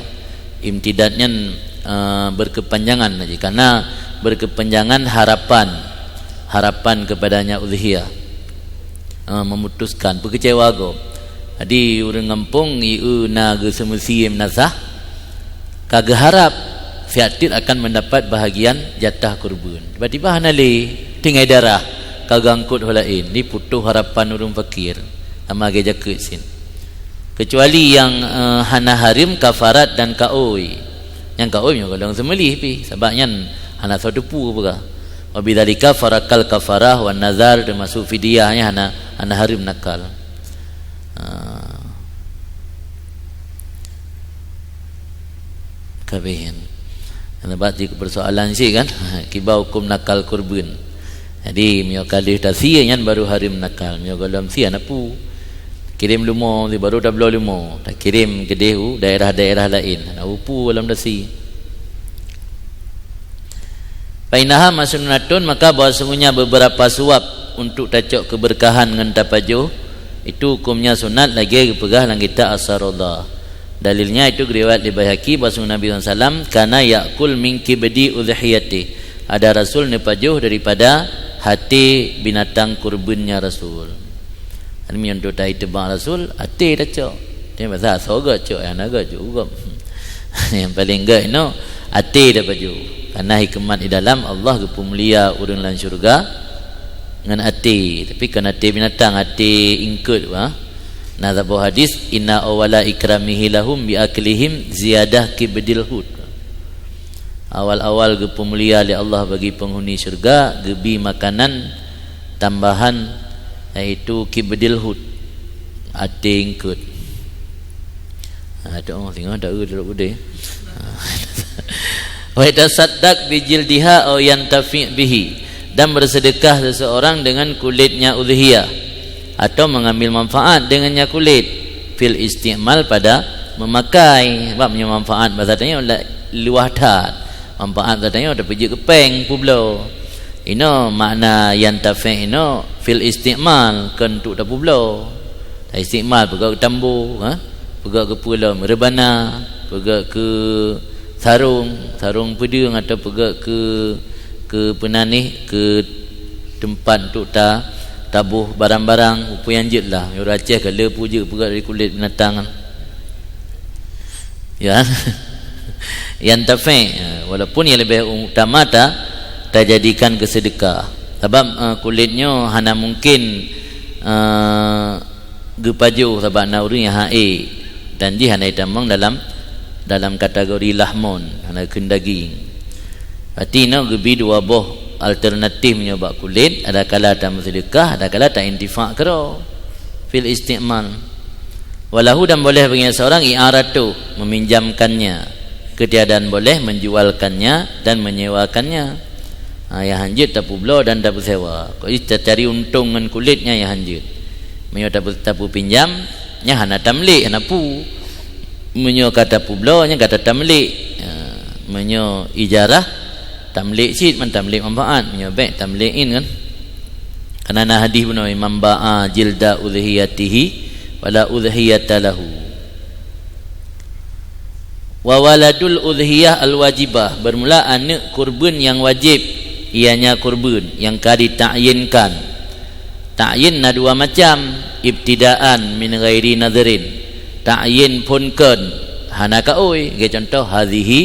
Imtidad nyan, eh, berkepanjangan lagi. Karena berkepanjangan harapan, harapan kepadanya udhiyah. Eh, memutuskan, peukeucewa gob. Jadi, ureueng gampông, ie na geuseumeusie meunasah, ka geuharap siat teuk akan mendapat bahagian jatah kurban. Tiba-tiba hana lé, tinggai darah, ka geuangkot ho laén, diputoh harapan ureueng fakir, sama lagèe jakeuet cit. Kecuali nyang, eh, hana hareuem kafarat dan kaôi. Nyang kaôi nyoe golom seumeulih pih, sabab nyan hana soe teupeu peugah. Wa bidzalika farakal kafarah wan nazar, teumasuk fidyah, nyan hana, hana hareuem nakal. Ah. Ka beh nyan. Nyan bak di persoalan cit kan, kiban huköm nakal kurban. Jadi, meunyoe ka lheueh tasie nyan baru hareuem nakal. Meunyoe gohlom sie hana peue. Kirém leumo, baru tabloe leumo. Takirém keudeh u daerah-daerah laén. Hana peue gohlom tasie. Fa innaha masnunatun, maka bahwasungguhnya beberapa suwab untuk tacok keberkahan ngon tapajoh, itu hukömnya sunat lagée geupeugah lam kitab Asrarullah. Dalilnya itu geuriwayat lé Baihaqi bahwasungguhnya Nabi sallallahu alaihi wasallam kana ya'kul min kibdi udhiyati. Ada Rasul neupajoh daripada até binatang kurbannya Rasul. Kan meunyoe untuk taiteuba Rasul, até tacok. Tapi masa asoe göt cok, nyang na göt cok gob. Nyang paleng göt inoe, até tapajoh. Karena hikmat di dalam Allah geupeumulia ureuëng lam syeuruga ngon até. Tapi kon até binatang, até eungkôt, bah. Na saboh hadis, "Inna awwala ikramihi lahum bi aklihim ziyadah kibdil hut." Awal-awal geupeumulia lé Allah bagi peunghuni syeuruga, geubi makanan tambahan, yaitu kibdil hut, até eungkôt. Ha, tu, oh, tengok, tak ada duduk udeh. Ha. Wa yatasaddaq bi jildiha aw yantafi bihi, dan bersedekah seseorang dengan kulitnya udhiyah, atau mengambil manfaat dengannya kulit, fil isti'mal, pada memakai. Sebab meunyoe manfaat basa tanyoe la-, luwah that. Manfaat basa tanyoe tapeujeuet keu péng, peubloe. Inoe makna yantafi inoe fil isti'mal, kon untuk tapeubloe. Ta isti'mal peugöt keu tambo, ha? Peugöt keu peue lom, reubana, peugöt keu sarong, sarong peudeueng, atau peugöt keu, keu peunanéh, keu teumpat untuk ta, taboh barang-barang, peue nyang jeuet lah. Ureuëng Aceh ka le peue jeuet peugöt dari kulét binatang. Ya. Yantafi, walaupun yang lebih utama ta, tajadikan keu seudeukah. Sabab, eh, kulét nyoe hana mungkin, eh, geupajoh sabab na ureuëng nyang ha'é, dan jih hana jitamong dalam, dalam kategori lahmon, hana kheun daging. Berarti inoe geubi dua boh alternatif meunyoe bak kulét, adakala tameuseudeukah, adakala taintifak keudroe fil isti'mal. Walahu, dan boleh bagi seorang i'aratuh, meminjamkannya, keutiadaan boleh menjualkannya dan menyewakannya. Ha, nyang hanjeuet tapeubloe dan tapeusewa. Kok jih tacari untông ngon kulét nyan nyang hanjeuet. Meunyoe tape-, tapeupinjam, nyan hana tamlik, hana peue. Meunyoe ka tapeubloe, nyan ka tatamlik. Ha, meunyoe ijarah, tamlik cit, man tamlik manfaat. Meunyoe bék, tamlik in kan. Karena na hadis bunoe, "Man ba'a jilda udhiyatihi fala udhiyata lahu." Wa waladul udhiyah al-wajibah, bermula aneuk kurban nyang wajib, ianya kurban nyang ka ditakyinkan. Takyin na dua macam, ibtidaan min ghairi nadhrin, takyin phon kon, hana kaôi, lagée contoh, "Hadhihi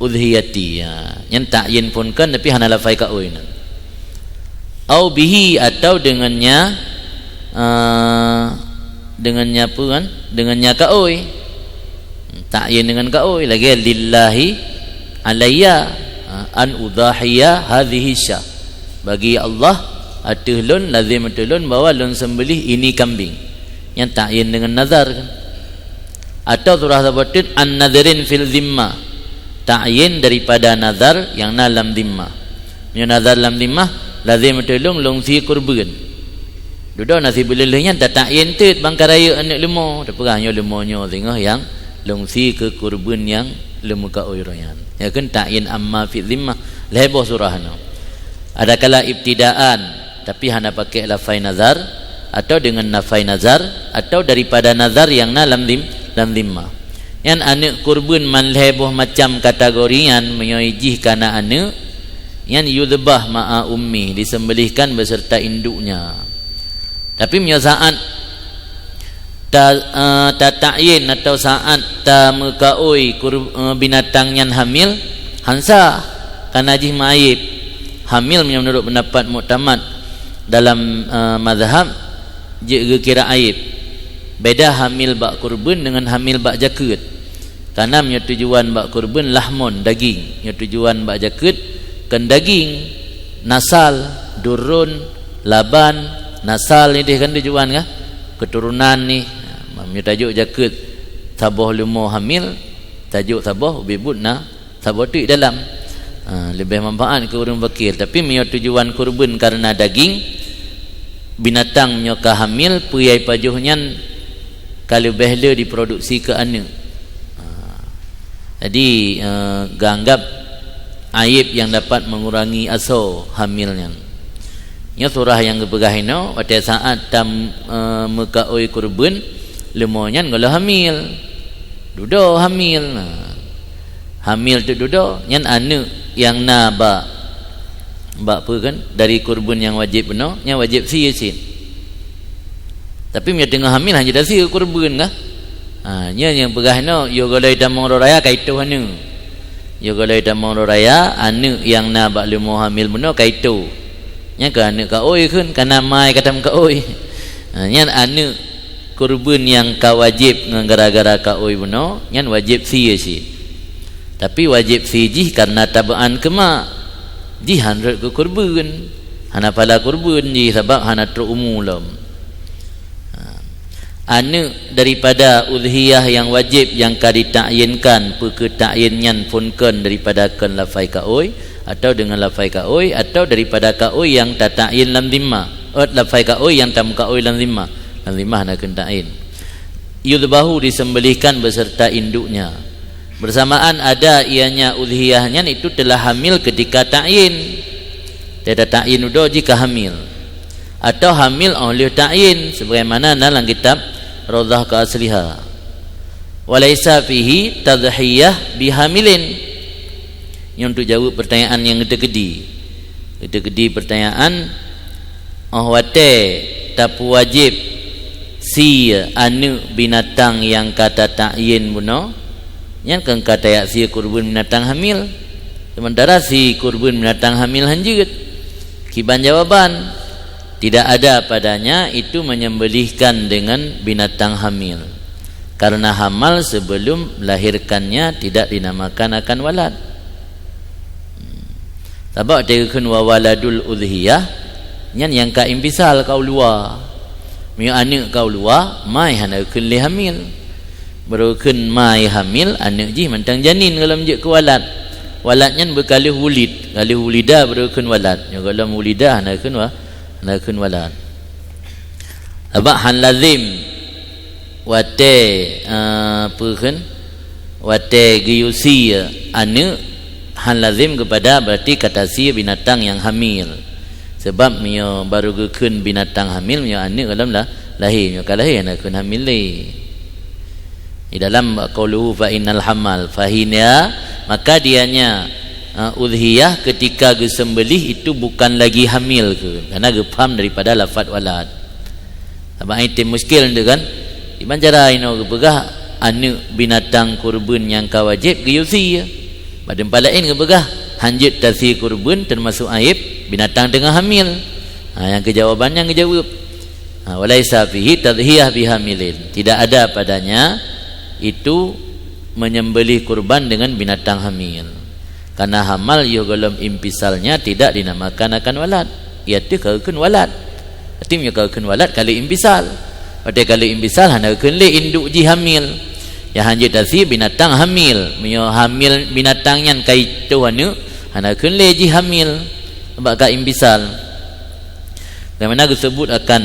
udhiyati." Ya. Nyan takyin phon kon, tapi hana lafai kaôi nyan. Au bihi, atau dengannya, eh, dengannya apa kan? Dengannya kaôi. Takyin dengan kaôi, lagée, "Lillahi alayya, ha, an udhahiya hadhihi syah." Bagi Allah, ateueh lôn, lazim ateueh lôn bahwa lôn seumbelih ini kambing. Nyan takyin dengan nazar kan. Atau surah saboh teuk, "An nadhrin fil zimmah." Takyin daripada nazar nyang na lam zimmah. Meunyoe nazar lam zimmah, lazim ateueh lôn, lôn sie kurban. Dudoe na sibeuleuh-leuh nyan tatakyin teuk ban ka rayeuk aneuk leumo. Tapeugah nyoe leumo nyoe singoh nyang lôn sie keu kurban nyang leumo kaôi uroe nyan. Nyan kheun takyin amma fi zimmah. Lhée boh surah nyoe. Adakala ibtidaan, tapi hana pakai lafai nazar, atau dengan lafai nazar, atau daripada nazar nyang na lam zim-, lam zimmah. Nyan aneuk kurban man lhée boh macam kategori nyan, meunyoe jih ka na aneuk, nyan yudhbah ma'a ummi, disembelihkan beserta induknya. Tapi meunyoe saat ta-, eh, tatakyin atau saat tameukaôi kur-, eh, binatang nyan hamil, han sah, kana jih meuaéb. Hamil meunyoe meunurot peundapat muktamad dalam, eh, mazhab, jeuet geukira aéb. Beda hamil bak kurban dengan hamil bak jakeuet. Kana meunyoe tujuan bak kurban lahmon, daging, meunyoe tujuan bak jakeuet, Kan daging, nasal, durun, laban, nasal ni deh kan tujuan kah? Keturunan ni. Meunyoe tajok jakeuet saboh leumo hamil, tajok saboh ubit buet na saboh teuk dalam. Ha, leubeh manfaat keu ureuëng fakir. Tapi meunyoe tujuan kurban karena daging, binatang nyoe ka hamil, peue nyang pajoh nyan ka leubeh le diproduksi keu aneuëk. Ha. Jadi, eh, geuanggap aib yang dapat mengurangi asoe hamil nyan. Nyoe surah nyang geupeugah inoe, watée saát tam, eh, meukaôi kurban, leumo nyan gohlom hamil. Dudoe hamil. Nah, hamil teuk dudoe, nyan aneuëk nyang na bak, bak peue kan, dari kurban nyang wajéb bunoe, nyan wajéb sie cit. Tapi meunyoe teungoh hamil, hana jeuet sie kurban kah? Ha, nyan nyang peugah inoe, yoh gohlom tamong uroe raya ka itoh aneuëk. Yoh gohlom tamong uroe raya, aneuëk nyang na bak leumo hamil bunoe ka itoh. Nyan keuh aneuëk kaôi kheun, ka na ma nyang ka tameukaôi. Ha, nyan aneuëk kurban nyang ka wajéb ngon gara-gara kaôi bunoe, nyan wajéb sie cit. Tapi wajéb sie jih karena tabeuan keu mak. Jih hana rhot keu kurban. Hana phala kurban jih sabab hana trok umu lom. Ha. Aneuëk daripada udhiyah nyang wajéb nyang ka ditakyinkan, peue keuh takyin nyan phon kon daripada kon lafai kaôi, atau deungon lafai kaôi, atau daripada kaôi nyang tatakyin lam zimmah. Ôt lafai kaôi nyang tameukaôi lam zimmah. Lam zimmah na kheun takyin. Yudhbahu, disembelihkan beserta induknya. Bersamaan ada ianya udhiyah nyan itu telah hamil ketika takyin. Teuka takyin dudoe jih ka hamil. Atau hamil óh lheueh takyin, sebagaimana na lam kitab Raudhah Keasliha. Walaisa fihi tadhiyah bihamilin. Nyoe untuk jaweueb pertanyaan nyang teukeudi. Teukeudi pertanyaan, óh watée tapeuwajéb sie aneuëk binatang nyang ka tatakyin bunoe, nyan kon ka tajak sie kurban binatang hamil. Sementara sie kurban binatang hamil hana jeuet. Kiban jawaban, tidak ada padanya itu menyembelihkan dengan binatang hamil. Karena hamal sebelum melahirkannya tidak dinamakan akan walad. Sabab teuka kheun wa waladul udhiyah, nyan nyang ka inpisal ka u luwa. Meunyoe aneuëk ka u luwa, ma hana kheun lé hamil. Baru kheun ma hamil, aneuëk jih mantong janin gohlom jeuet keu walad. Walad nyan beukaleuh wulid, ka lheueh wulida baru kheun walad. Nyoe gohlom wulida hana kheun wa-, hana kheun walad. Sabab hana lazim watée, eh, peue kheun, watée geuyue sie aneuëk, hana lazim keupada berarti ka tasie binatang nyang hamil. Sabab meunyoe baru geukheun binatang hamil, meunyoe aneuëk gohlom la-, lahé, meunyoe ka lahé hana kheun hamil lé. Di dalam qauluhu fa innal hamal, fa hina, maka dianya, eh, udhiyah ketika geusembelih itu bukan lagi hamil kheun, karena geupaham daripada lafaz walad. Sabab nyan muskil tu kan. Kiban cara inoe geupeugah aneuëk binatang kurban nyang ka wajéb geuyue sie. Bak teumpat laén geupeugah hana jeuet tasie kurban, teumasok aib binatang teungoh hamil. Ha, nyang keuh jawaban nyang geujaweueb. Ha, walaisa fihi tadhiyah bihamilin. Tidak ada padanya itu menyembelih kurban dengan binatang hamil. Karena hamal yoh gohlom inpisalnya tidak dinamakan akan walad. Ia teuh ka geukheun walad. Arti meunyoe ka geukheun walad ka lheueh inpisal. Watée ka lheueh inpisal hana geukheun lé induk jih hamil. Nyang hana jeuet tasie binatang hamil. Meunyoe hamil binatang nyan ka itoh aneuëk, hana geukheun lé jih hamil. Sabab ka inpisal. Bagaimana geusebut akan,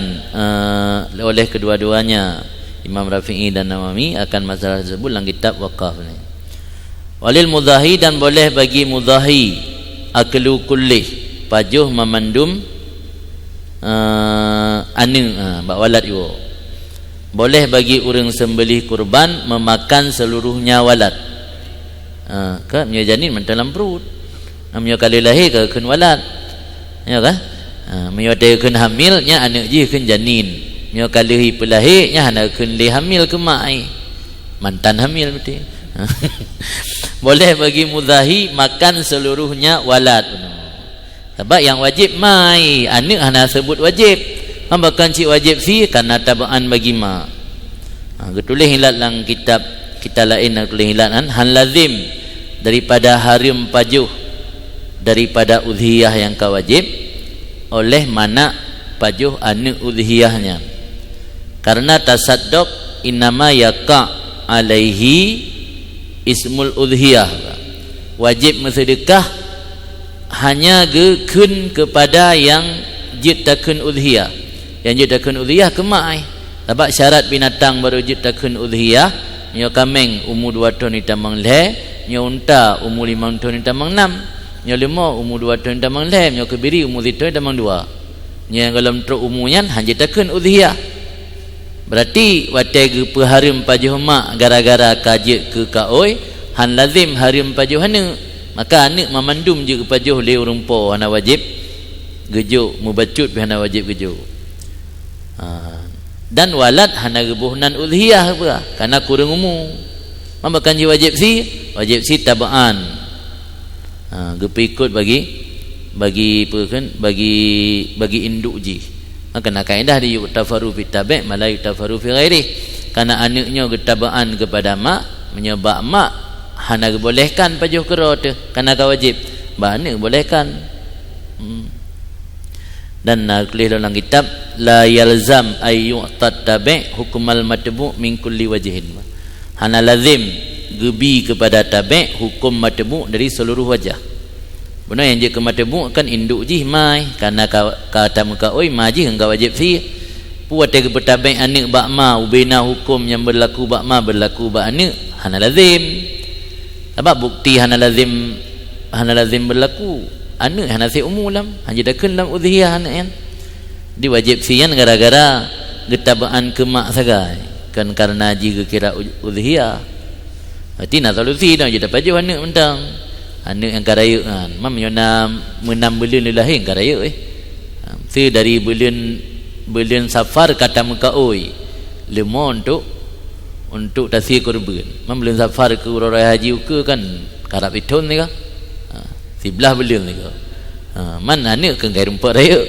eh, oleh kedua-duanya, Imam Rafi'i dan Nawawi, akan masalah tersebut dalam kitab Waqaf ni. Walil mudhahi, dan boleh bagi mudhahi, aklu kullih, pajoh mamandum, eh, aneuëk, eh, bak walad iwoe. Boleh bagi ureuëng sembelih kurban memakan seluruhnya walad. Eh, ka meunyoe janin mantong lam pruet. Meunyoe ka lheueh lahé ka kheun walad. Ya kan? Ha, meunyoe teu kheun hamil, nyan aneuëk jih kheun janin. Meunyoe ka lheueh peulahé, nyan hana kheun lé hamil keu mak ai. Mantan hamil berarti. Boleh bagi mudhahi makan seluruhnya walad. Sabab nyang wajéb mak ai, aneuëk hana seubut wajéb. Kan bahkan cit wajéb sie, karena tabaan bagi mak. Ha, geutuléh hilat lam kitab, kitab laén na geutuléh hilat nyan, hana lazim daripada hareuem pajoh daripada udhiyah nyang ka wajéb oleh manök pajoh aneuëk udhiyah nyan. Karena tasaddoq innama yaqa' alaihi ismul udhiyah. Wajéb meuseudeukah hanya geukheun keupada nyang jeuet takheun udhiyah. Nyang jeuet takheun udhiyah keumak ai. Sabab syarat binatang barô jeuet takheun udhiyah, nyoe kaméng umu dua thon jitamong lhée, nyoe unta umu limong thon jitamong nam, nyoe leumô umu dua thon jitamong lhée, nyoe keubiri umu sithon jitamong dua. Nyoe nyang gohlom trok umu nyan hana jeuet takheun udhiyah. Berarti watée geupeuhareuem pajoh mak gara-gara ka jeuet keu kaôi, hana lazem hareuem pajoh aneuëk. Maka aneuëk mamandum jeuet geupajoh lé ureuëng po hana wajéb geujok, mubacut pih hana wajéb geujok. Ha. Dan walad hana geuboh nan udhiyah peue, karena kureueng umu. Maka kan jiwajéb sie, wajéb sie tabaan. Ha, geupeuikot bagi, bagi peue kheun, bagi, bagi induk jih. Maka na kaedah di yu'tafaru fi tabi' ma la yu'tafaru fi ghairih. Karena aneuëk nyoe geutabaan keupada mak, meunyoe bak mak hana geubolehkan pajoh keudroe teuh, karena ka wajéb. Bak aneuëk geubolehkan. Hmm. Dan na tuléh lom lam kitab, "La yalzam ay yu'tat tabi' hukmal matbu' min kulli wajhin." Hana lazem geubi keupada tabi' huköm matbu' dari seluruh wajah. Bunoe nyang jeuet keu matbu' kan induk jih ma, karena ka, ka tameukaôi ma jih nyang ka wajéb sie. Peue watée geupeutabek aneuëk bak ma, ubena huköm nyang beulaku bak ma beulaku bak aneuëk, hana lazem. Sabab bukti hana lazem, hana lazem beulaku. Aneuëk hana seumu lam, hana jeuet takheun lam udhiyah aneuëk nyan. Di wajéb sie nyan gara-gara geutabaan keu mak sagai, kon karena jih geukira u-, udhiyah. Berarti na solusi dong, jeuet tapajoh aneuëk mantong. Aneuëk nyang ka rayeuk nyan. Mam nyoe na meunam buleuen lé lahé ka rayeuk, eh. Ha, meusti dari buleuen, buleuen Safar ka tameukaôi. Leumô untuk, untuk tasie kurban. Mam buleuen Safar keu uroe raya haji ukeue kan karab ithon sigoe. Ha, siblaih buleuen sigoe. Ha, man aneuëk keu kai rumpok rayeuk.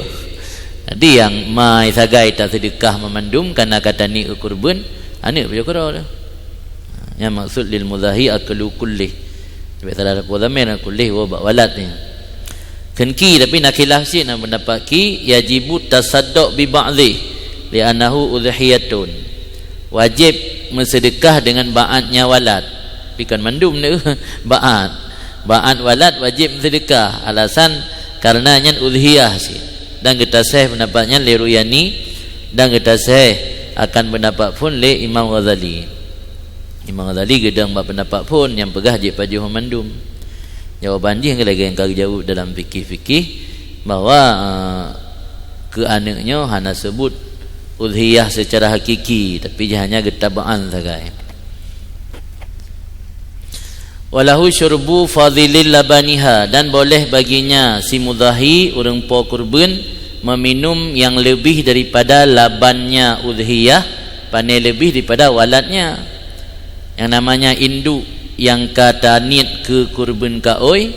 Jadi nyang ma sagai taseudeukah mamandum kana ka taniet keu kurban, aneuëk pajoh keudroe. Ha, nyang maksud lil mudhahi aklu kullih. Sabab salah sapeue dhamir kulih woe bak walad nyan. Kheun ki, tapi na khilaf cit, na pendapat ki, yajibu tasadduq bi ba'dih, li'annahu udhiyatun. Wajéb meuseudeukah deungon ba'atnya walad. Tapi kon mandum nyoe, ba'at. Ba'at walad wajéb meuseudeukah, alasan karena nyan udhiyah cit. Dan geutaseh pendapat nyan lé Ruyani, dan geutaseh akan pendapat phon lé Imam Ghazali. Imam Ghazali geudong bak pendapat phon nyang peugah jeuet pajoh mandum. Jawaban jih lagée nyang ka geujaweueb dalam fikih-fikih bahwa, eh, keu aneuëk nyoe hana seubut udhiyah secara hakiki, tapi jih hanya geutabaan sagai. Walahu syurbu fadhilil labaniha, dan boleh baginya si mudhahi, ureuëng po kurban, meminum nyang leubeh daripada labannya udhiyah, pane leubeh daripada waladnya. Nyang namanya induk nyang ka taniet keu kurban kaôi,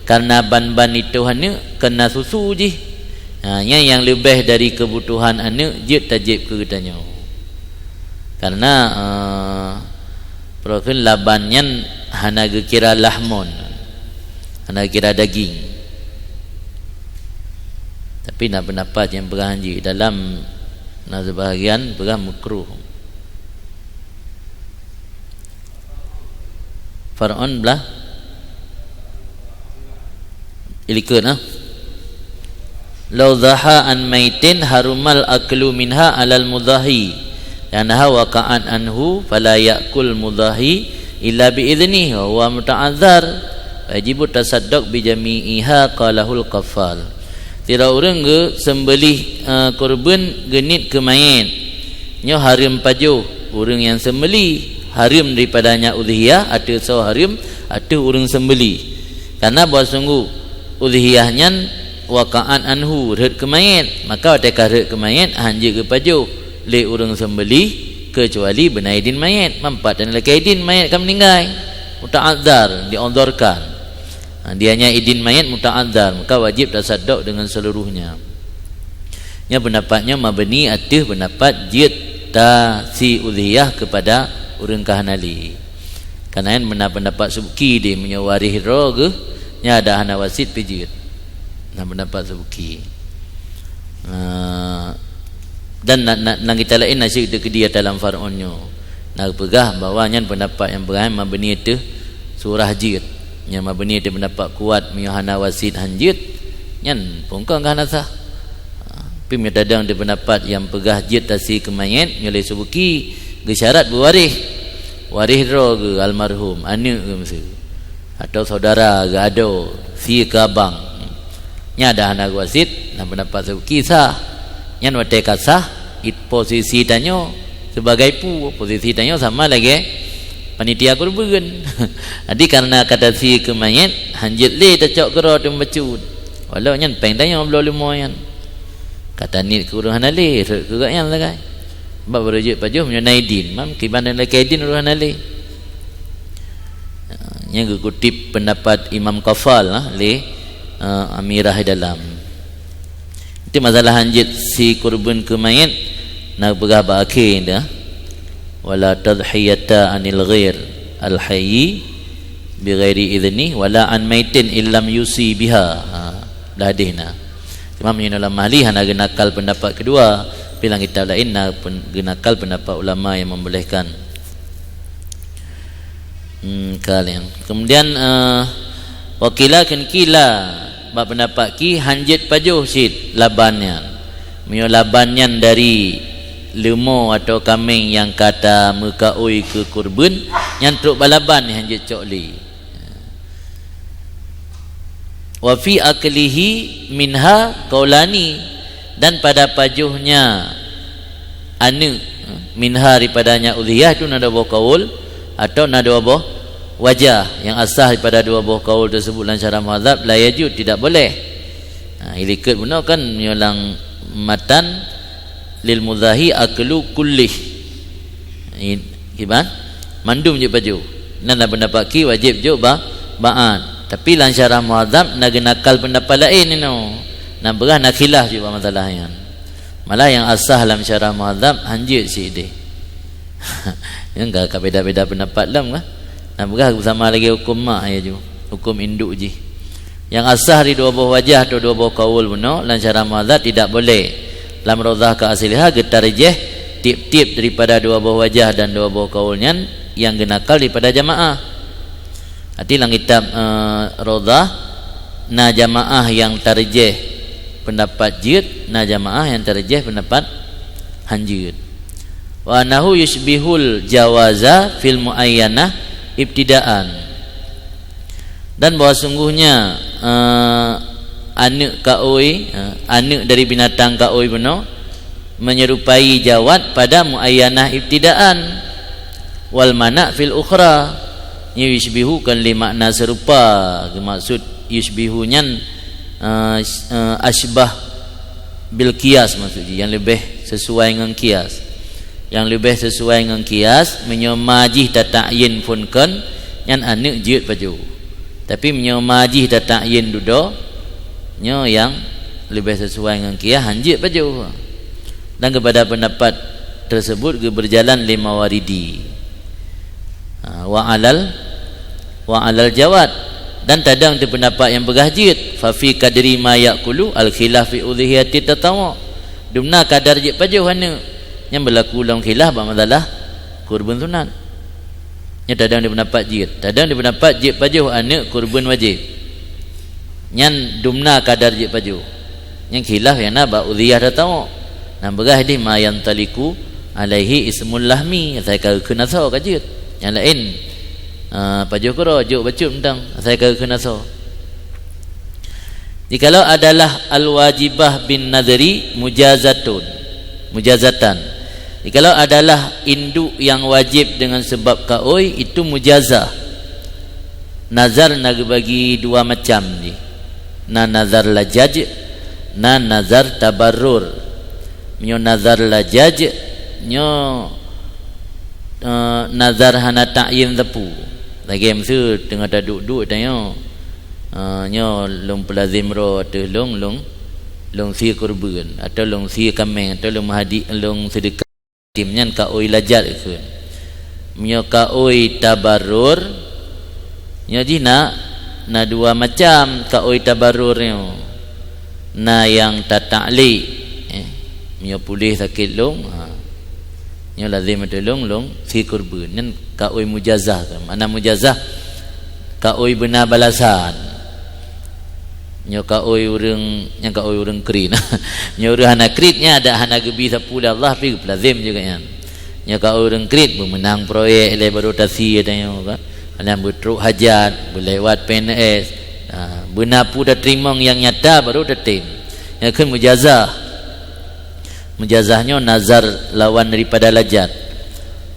karena ban-ban itôh aneuëk, keu na susu jih. Ha, nyan nyang leubeh dari keubutuhan aneuëk jeuet tajéb keu geutanyoe. Karena, eh, peue kheun laban nyan hana geukira lahmon, hana geukira daging. Tapi na pendapat nyang peugah jih dalam, na sebahagian peugah makruh. Far'un blah ilikun, ah. Lau dhaha an maitin harumal aklu minha alal mudhahi, li'annaha waqa'at anhu, fala ya'kul mudhahi illa bi idhnihi wa huwa muta'adzar, wa yajibu tasadduq bi jami'iha, qalahul qaffal. Sidroe ureuëng geuseumbeulih, eh, kurban geuniet keu manyét. Nyoe hareuem pajoh ureuëng nyang seumbeulih, hareuem daripadanya udhiyah, ateueh soe hareuem, ateueh ureuëng seumbeulih. Karena bahwa sungguh udhiyah nyan waqa'at anhu, rhot keu manyét, maka watée ka rhot keu manyét, hana jeuet geupajoh lé ureuëng seumbeulih, keucuali beuna idin manyét. Manfaat dan lakée idin manyét ka meuninggai, muta'adzar, di'udzurkan. Ha, dia nyan idin manyét muta'adzar, maka wajéb tasadduq deungon seuluruhnya. Nyan pendapat nyoe mabni ateueh pendapat jeuet tasie udhiyah keupada ureuëng ka hana lé. Karena nyan meunan pendapat Subki deh, meunyoe waréh droe geuh, Nyan ada hana wasit pih jeuet. Nah, pendapat Subki. Ah, dan na, na, na kita laén na syik teukeudi dalam Far'un nyoe. Na geupeugah bahwa nyan pendapat nyang peugah mabni ateueh surah jeuet. Nyang mabni ateueh pendapat kuat meunyoe hana wasit han jeuet, nyan pungkong ka hana sah. Ah, tapi meunyoe tadong di pendapat nyang peugah jeuet tasi keu manyét, nyoe lé Subki geusyarat beuwaréh. Waréh droe geuh almarhum, aneuk geuh miseue. Atau saudara geuh adoe, sie keu abang. Nyan ada hana geuwasit, na pendapat Subki sah. Nyan watée ka sah, it posisi tanyoe sebagai peue, posisi tanyoe sama lagée panitia kurban. Jadi karena ka tasi keu manyét, han jeuet lé tacok keudroe teuh bacut. Walau nyan péng tanyoe bloe leumo nyan. Ka taniet keu ureuëng hana lé, rhot keu gobnyan sagai. Bak beureujeuk pajoh meunyoe na idin, mam kiban dan lakée idin ureuëng hana lé. Nyan geukutip pendapat Imam Qafal, ah, lé, ah, Amirah dalam. Itu masalah han jeuet si kurban keu manyét, na peugah bak akhé dah. Wala tadhiyata anil ghair al hayyi bi ghairi idzni wala an maitin illam yusi biha. Ha, dah hadis na. Cuma meunyoe lam Mahli hana geunakal pendapat kedua, tapi lam kitab laén na pen-, geunakal pendapat ulama yang membolehkan. Hmm, kalian. Kemudian, eh, wakila kheun kila bak pendapat ki han jeuet pajoh cit laban nyan. Meunyoe laban nyan dari leumo atau kaméng nyang ka tameukaôi keu kurban, nyan trok bak laban han jeuet cok lé. Wa fi aklihi minha qaulani, dan pada pajohnya aneuk minha daripadanya udhiyah itu na dua boh kaul atau na dua boh wajah. Yang asah daripada dua boh kaul tersebut lam syarah muhadzab, la yajuz, tidak boleh. Ha, ilikot bunoe kan meunyoe lam matan lil mudhahi aklu kullih. I-, kiban? Mandum jeuet pajoh. Nan lam pendapat ki wajéb jok ba-, ba'at. Tapi lam syarah muhadzab na geunakal pendapat laén inoe. Na beurah na khilaf jok bak masalah nyan. Malah nyang asah lam syarah muhadzab han jeuet sideh. Nyang ka, ka beda-beda pendapat lom kah? Na beurah beusama lagée huköm mak ya ju, huköm induk jih. Nyang asah di dua boh wajah atau dua boh kaul bunoe lam syarah muhadzab tidak boleh. Lam Raudhah ka asliha geutarjih tieb-tieb daripada dua boh wajah dan dua boh kaul nyan nyang geunakal daripada jamaah. Arti lam kitab, eh, Raudhah na jamaah nyang tarjih pendapat jeuet, na jamaah nyang tarjih pendapat han jeuet. Wa annahu yusybihul jawaza fil muayyanah ibtidaan. Dan bahwa sungguhnya, eh, aneuk kaôi, eh, aneuk dari binatang kaôi bunoe menyerupai jawaz pada muayyanah ibtidaan, wal mana' fil ukhra. Nyoe yusybihu kan lé makna serupa, geumaksud yusybihu nyan, eh, s-, eh, asybah bil qiyas, maksud jih, nyang leubeh sesuai ngon qiyas. Nyang leubeh sesuai ngon qiyas, meunyoe ma jih tata'yin phon kon, nyan aneuk jeuet pajoh. Tapi meunyoe ma jih tata'yin dudoe, nyoe nyang leubeh sesuai ngon qiyas, han jeuet pajoh. Dan kepada pendapat tersebut geuberjalan lé Mawardi. Ha, wa alal, wa alal jawaz. Dan tadong di pendapat nyang peugah jeuet, fa fi qadri ma ya'kulu al khilaf fi udhiyati tatawwu. Dumna kadar jeuet pajoh aneuk. Nyang beulaku lom khilaf bak masalah kurban sunat. Nyoe tadong di pendapat jeuet. Tadong di pendapat jeuet pajoh aneuk kurban wajéb. Nyan dumna kadar jeuet pajoh. Nyang khilaf nyang na bak udhiyah tatawwu. Nan beurah dih ma yantaliqu alaihi ismul lahmi, asai ka geukheun asoe ka jeuet. Nyang laén, ah, pajoh keudroe jok bacut mantong, asai ka geukheun asoe. Jikalau adalah al-wajibah bin nadri mujazatun, mujazatan. Jikalau adalah induk yang wajib dengan sebab kaôi, itu mujazah. Nazar na geubagi dua macam jih. Na nazar lajaj, na nazar tabarrur. Meunyoe nazar lajaj, nyoe, eh, nazar hana ta'yin sapeue. Lagée miseue teungoh taduek-duek tanyoe, eh, nyoe lôn peulazem droe ateueh lôn, lôn, lôn sie kurban, atau lôn sie kaméng, atau lôn meuhadi-, lôn seudeukah. Tim nyan kaôi lajat kheun. Meunyoe kaôi tabarrur, nyoe jih na Na dua macam kaôi tabarur nyoe. Na nyang tataklik, eh, meunyoe puléh sakét lôn, ha. Nyoe lazem teulông, lôn sie keureubeuen. Nyan kaôi mujazah. Makna mujazah, kaôi beuna balasan. Nyoe kaôi ureuëng, nyang kaôi ureuëng krit. Nyoe ureuëng hana krit, nyan adak hana geubi sapeue lé Allah, tapi geupeulazem juga nyan. Nyoe kaôi ureuëng krit, beumeunang proyek lé baru tasie tanyoe kan. Alam beutrok hajat, beulewat P N S. Ha, beuna peue tateurimong nyang nyata baru tatem. Nyan kheun mujazah. Mujazah nyoe nazar lawan daripada lajat.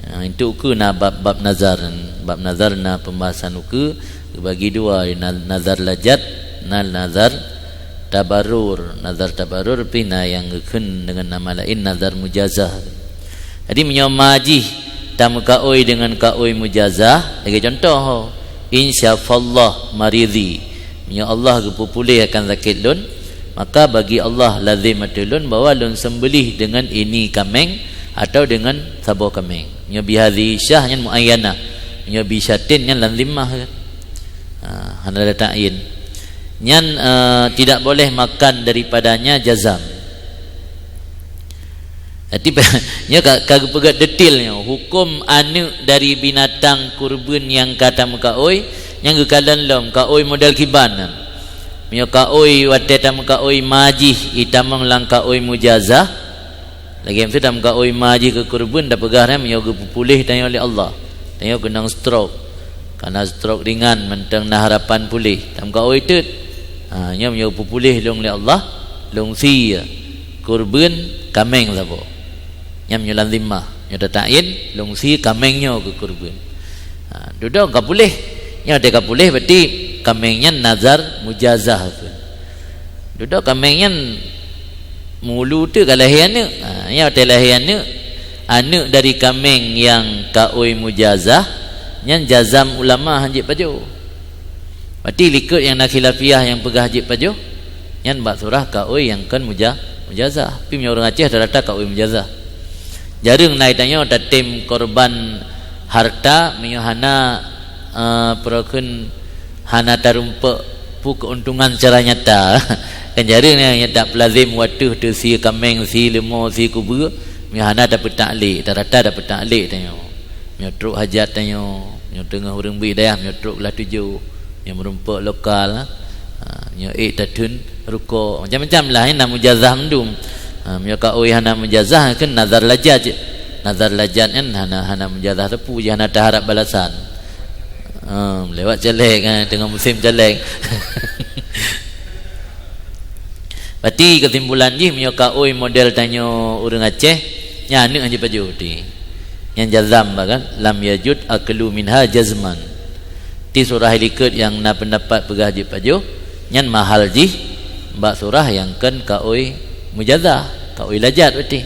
Ha, itu ukeue na bab-bab nazar. Bab nazar na pembahasan ukeue, geubagi dua, na-, nazar lajat, na nazar tabarur. Nazar tabarur pih na nyang geukheun deungon nama laén nazar mujazah. Jadi meunyoe ma jih tameukaôi deungon kaôi mujazah, lagée contoh, "In syafallah maridhi." Meunyoe Allah geupeupuléh akan sakét lôn, maka bagi Allah lazem ateueh lôn bahwa lôn seumbeuléh deungon ini kaméng atau deungon saboh kaméng. Meunyoe bihadhihi syah nyan muayyanah. Meunyoe bisyatin nyan lam zimmah. Ha, hana ada ta'yin. Nyan, eh, tidak boleh makan daripadanya jazam. Jadi, nyoe ka, ka geupeugah detail nyoe. Huköm aneuëk dari binatang keureubeuen nyang ka tameukaôi, nyang geukalon lom, kaôi model kiban nyan. Meunyoe kaôi watée tameukaôi ma jih itamong lam kaôi mujazah, lagée miseue tameukaôi ma jih keu keureubeuen, tapeugah nyan meunyoe geupeupuléh tanyoe lé Allah. Tanyoe keunong stroke. Kana stroke ringan, mantong na harapan puléh. Tameukaôi teut. Ha, nyoe meunyoe geupeupuléh lôn lé Allah, lôn sie keureubeuen kaméng saboh. Nyan meunyoe lam zimmah, nyoe tata'yin, lôn sie kaméng nyoe keu keureubeuen. Ha, dudoe ka puléh. Nyoe watée ka puléh, berarti kaméng nyan nazar mujazah kheun. Dudoe kaméng nyan meulu teuk ka lahé aneuëk. Ha, nyan watée lahé aneuëk, aneuëk dari kaméng nyang kaôi mujazah, nyan jazam ulama han jeuet pajoh. Berarti likot nyang na khilafiyah nyang peugah jeuet pajoh, nyan bak surah kaôi nyang kon muja-, mujazah. Tapi meunyoe ureuëng Aceh rata-rata kaôi mujazah. Jareueng na tanyoe tatem korban harta meunyoe hana, eh, peurokon hana tarumpok peue keuntungan secara nyata. Kan jareueng nyang, nyang tapeulazem wateueh teusie kaméng, sie leumô, sie kubeue, meunyoe hana tapeutaklek, rata-rata tapeutaklek tanyoe. Meunyoe trok hajat tanyoe, meunyoe teungoh ureuëng bri dayah, meunyoe trok glah tujoh, meunyoe meurumpok lokal, ha, meunyoe ék tatheun rukok, macam-macam lah, na mujazah mandum. Ha, meunyoe kaôi hana mujazah, kheun nazar lajat. Nazar lajat nyan hana, hana mujazah teupeu, jih hana taharab balasan. Ha, lewat caleg, ha, teungoh musim caleg. Berarti keusimpulan jih, meunyoe kaôi model tanyoe ureuëng Aceh, nyan aneuëk han jeuet pajoh ti. Nyan jazam bah kan, lam yajuz aklu minha jazman. Ti surah likot nyang na peundapat peugah jeuet pajoh, nyan mahal jih bak surah nyang kon kaôi mujazah, kaôi lajat berarti.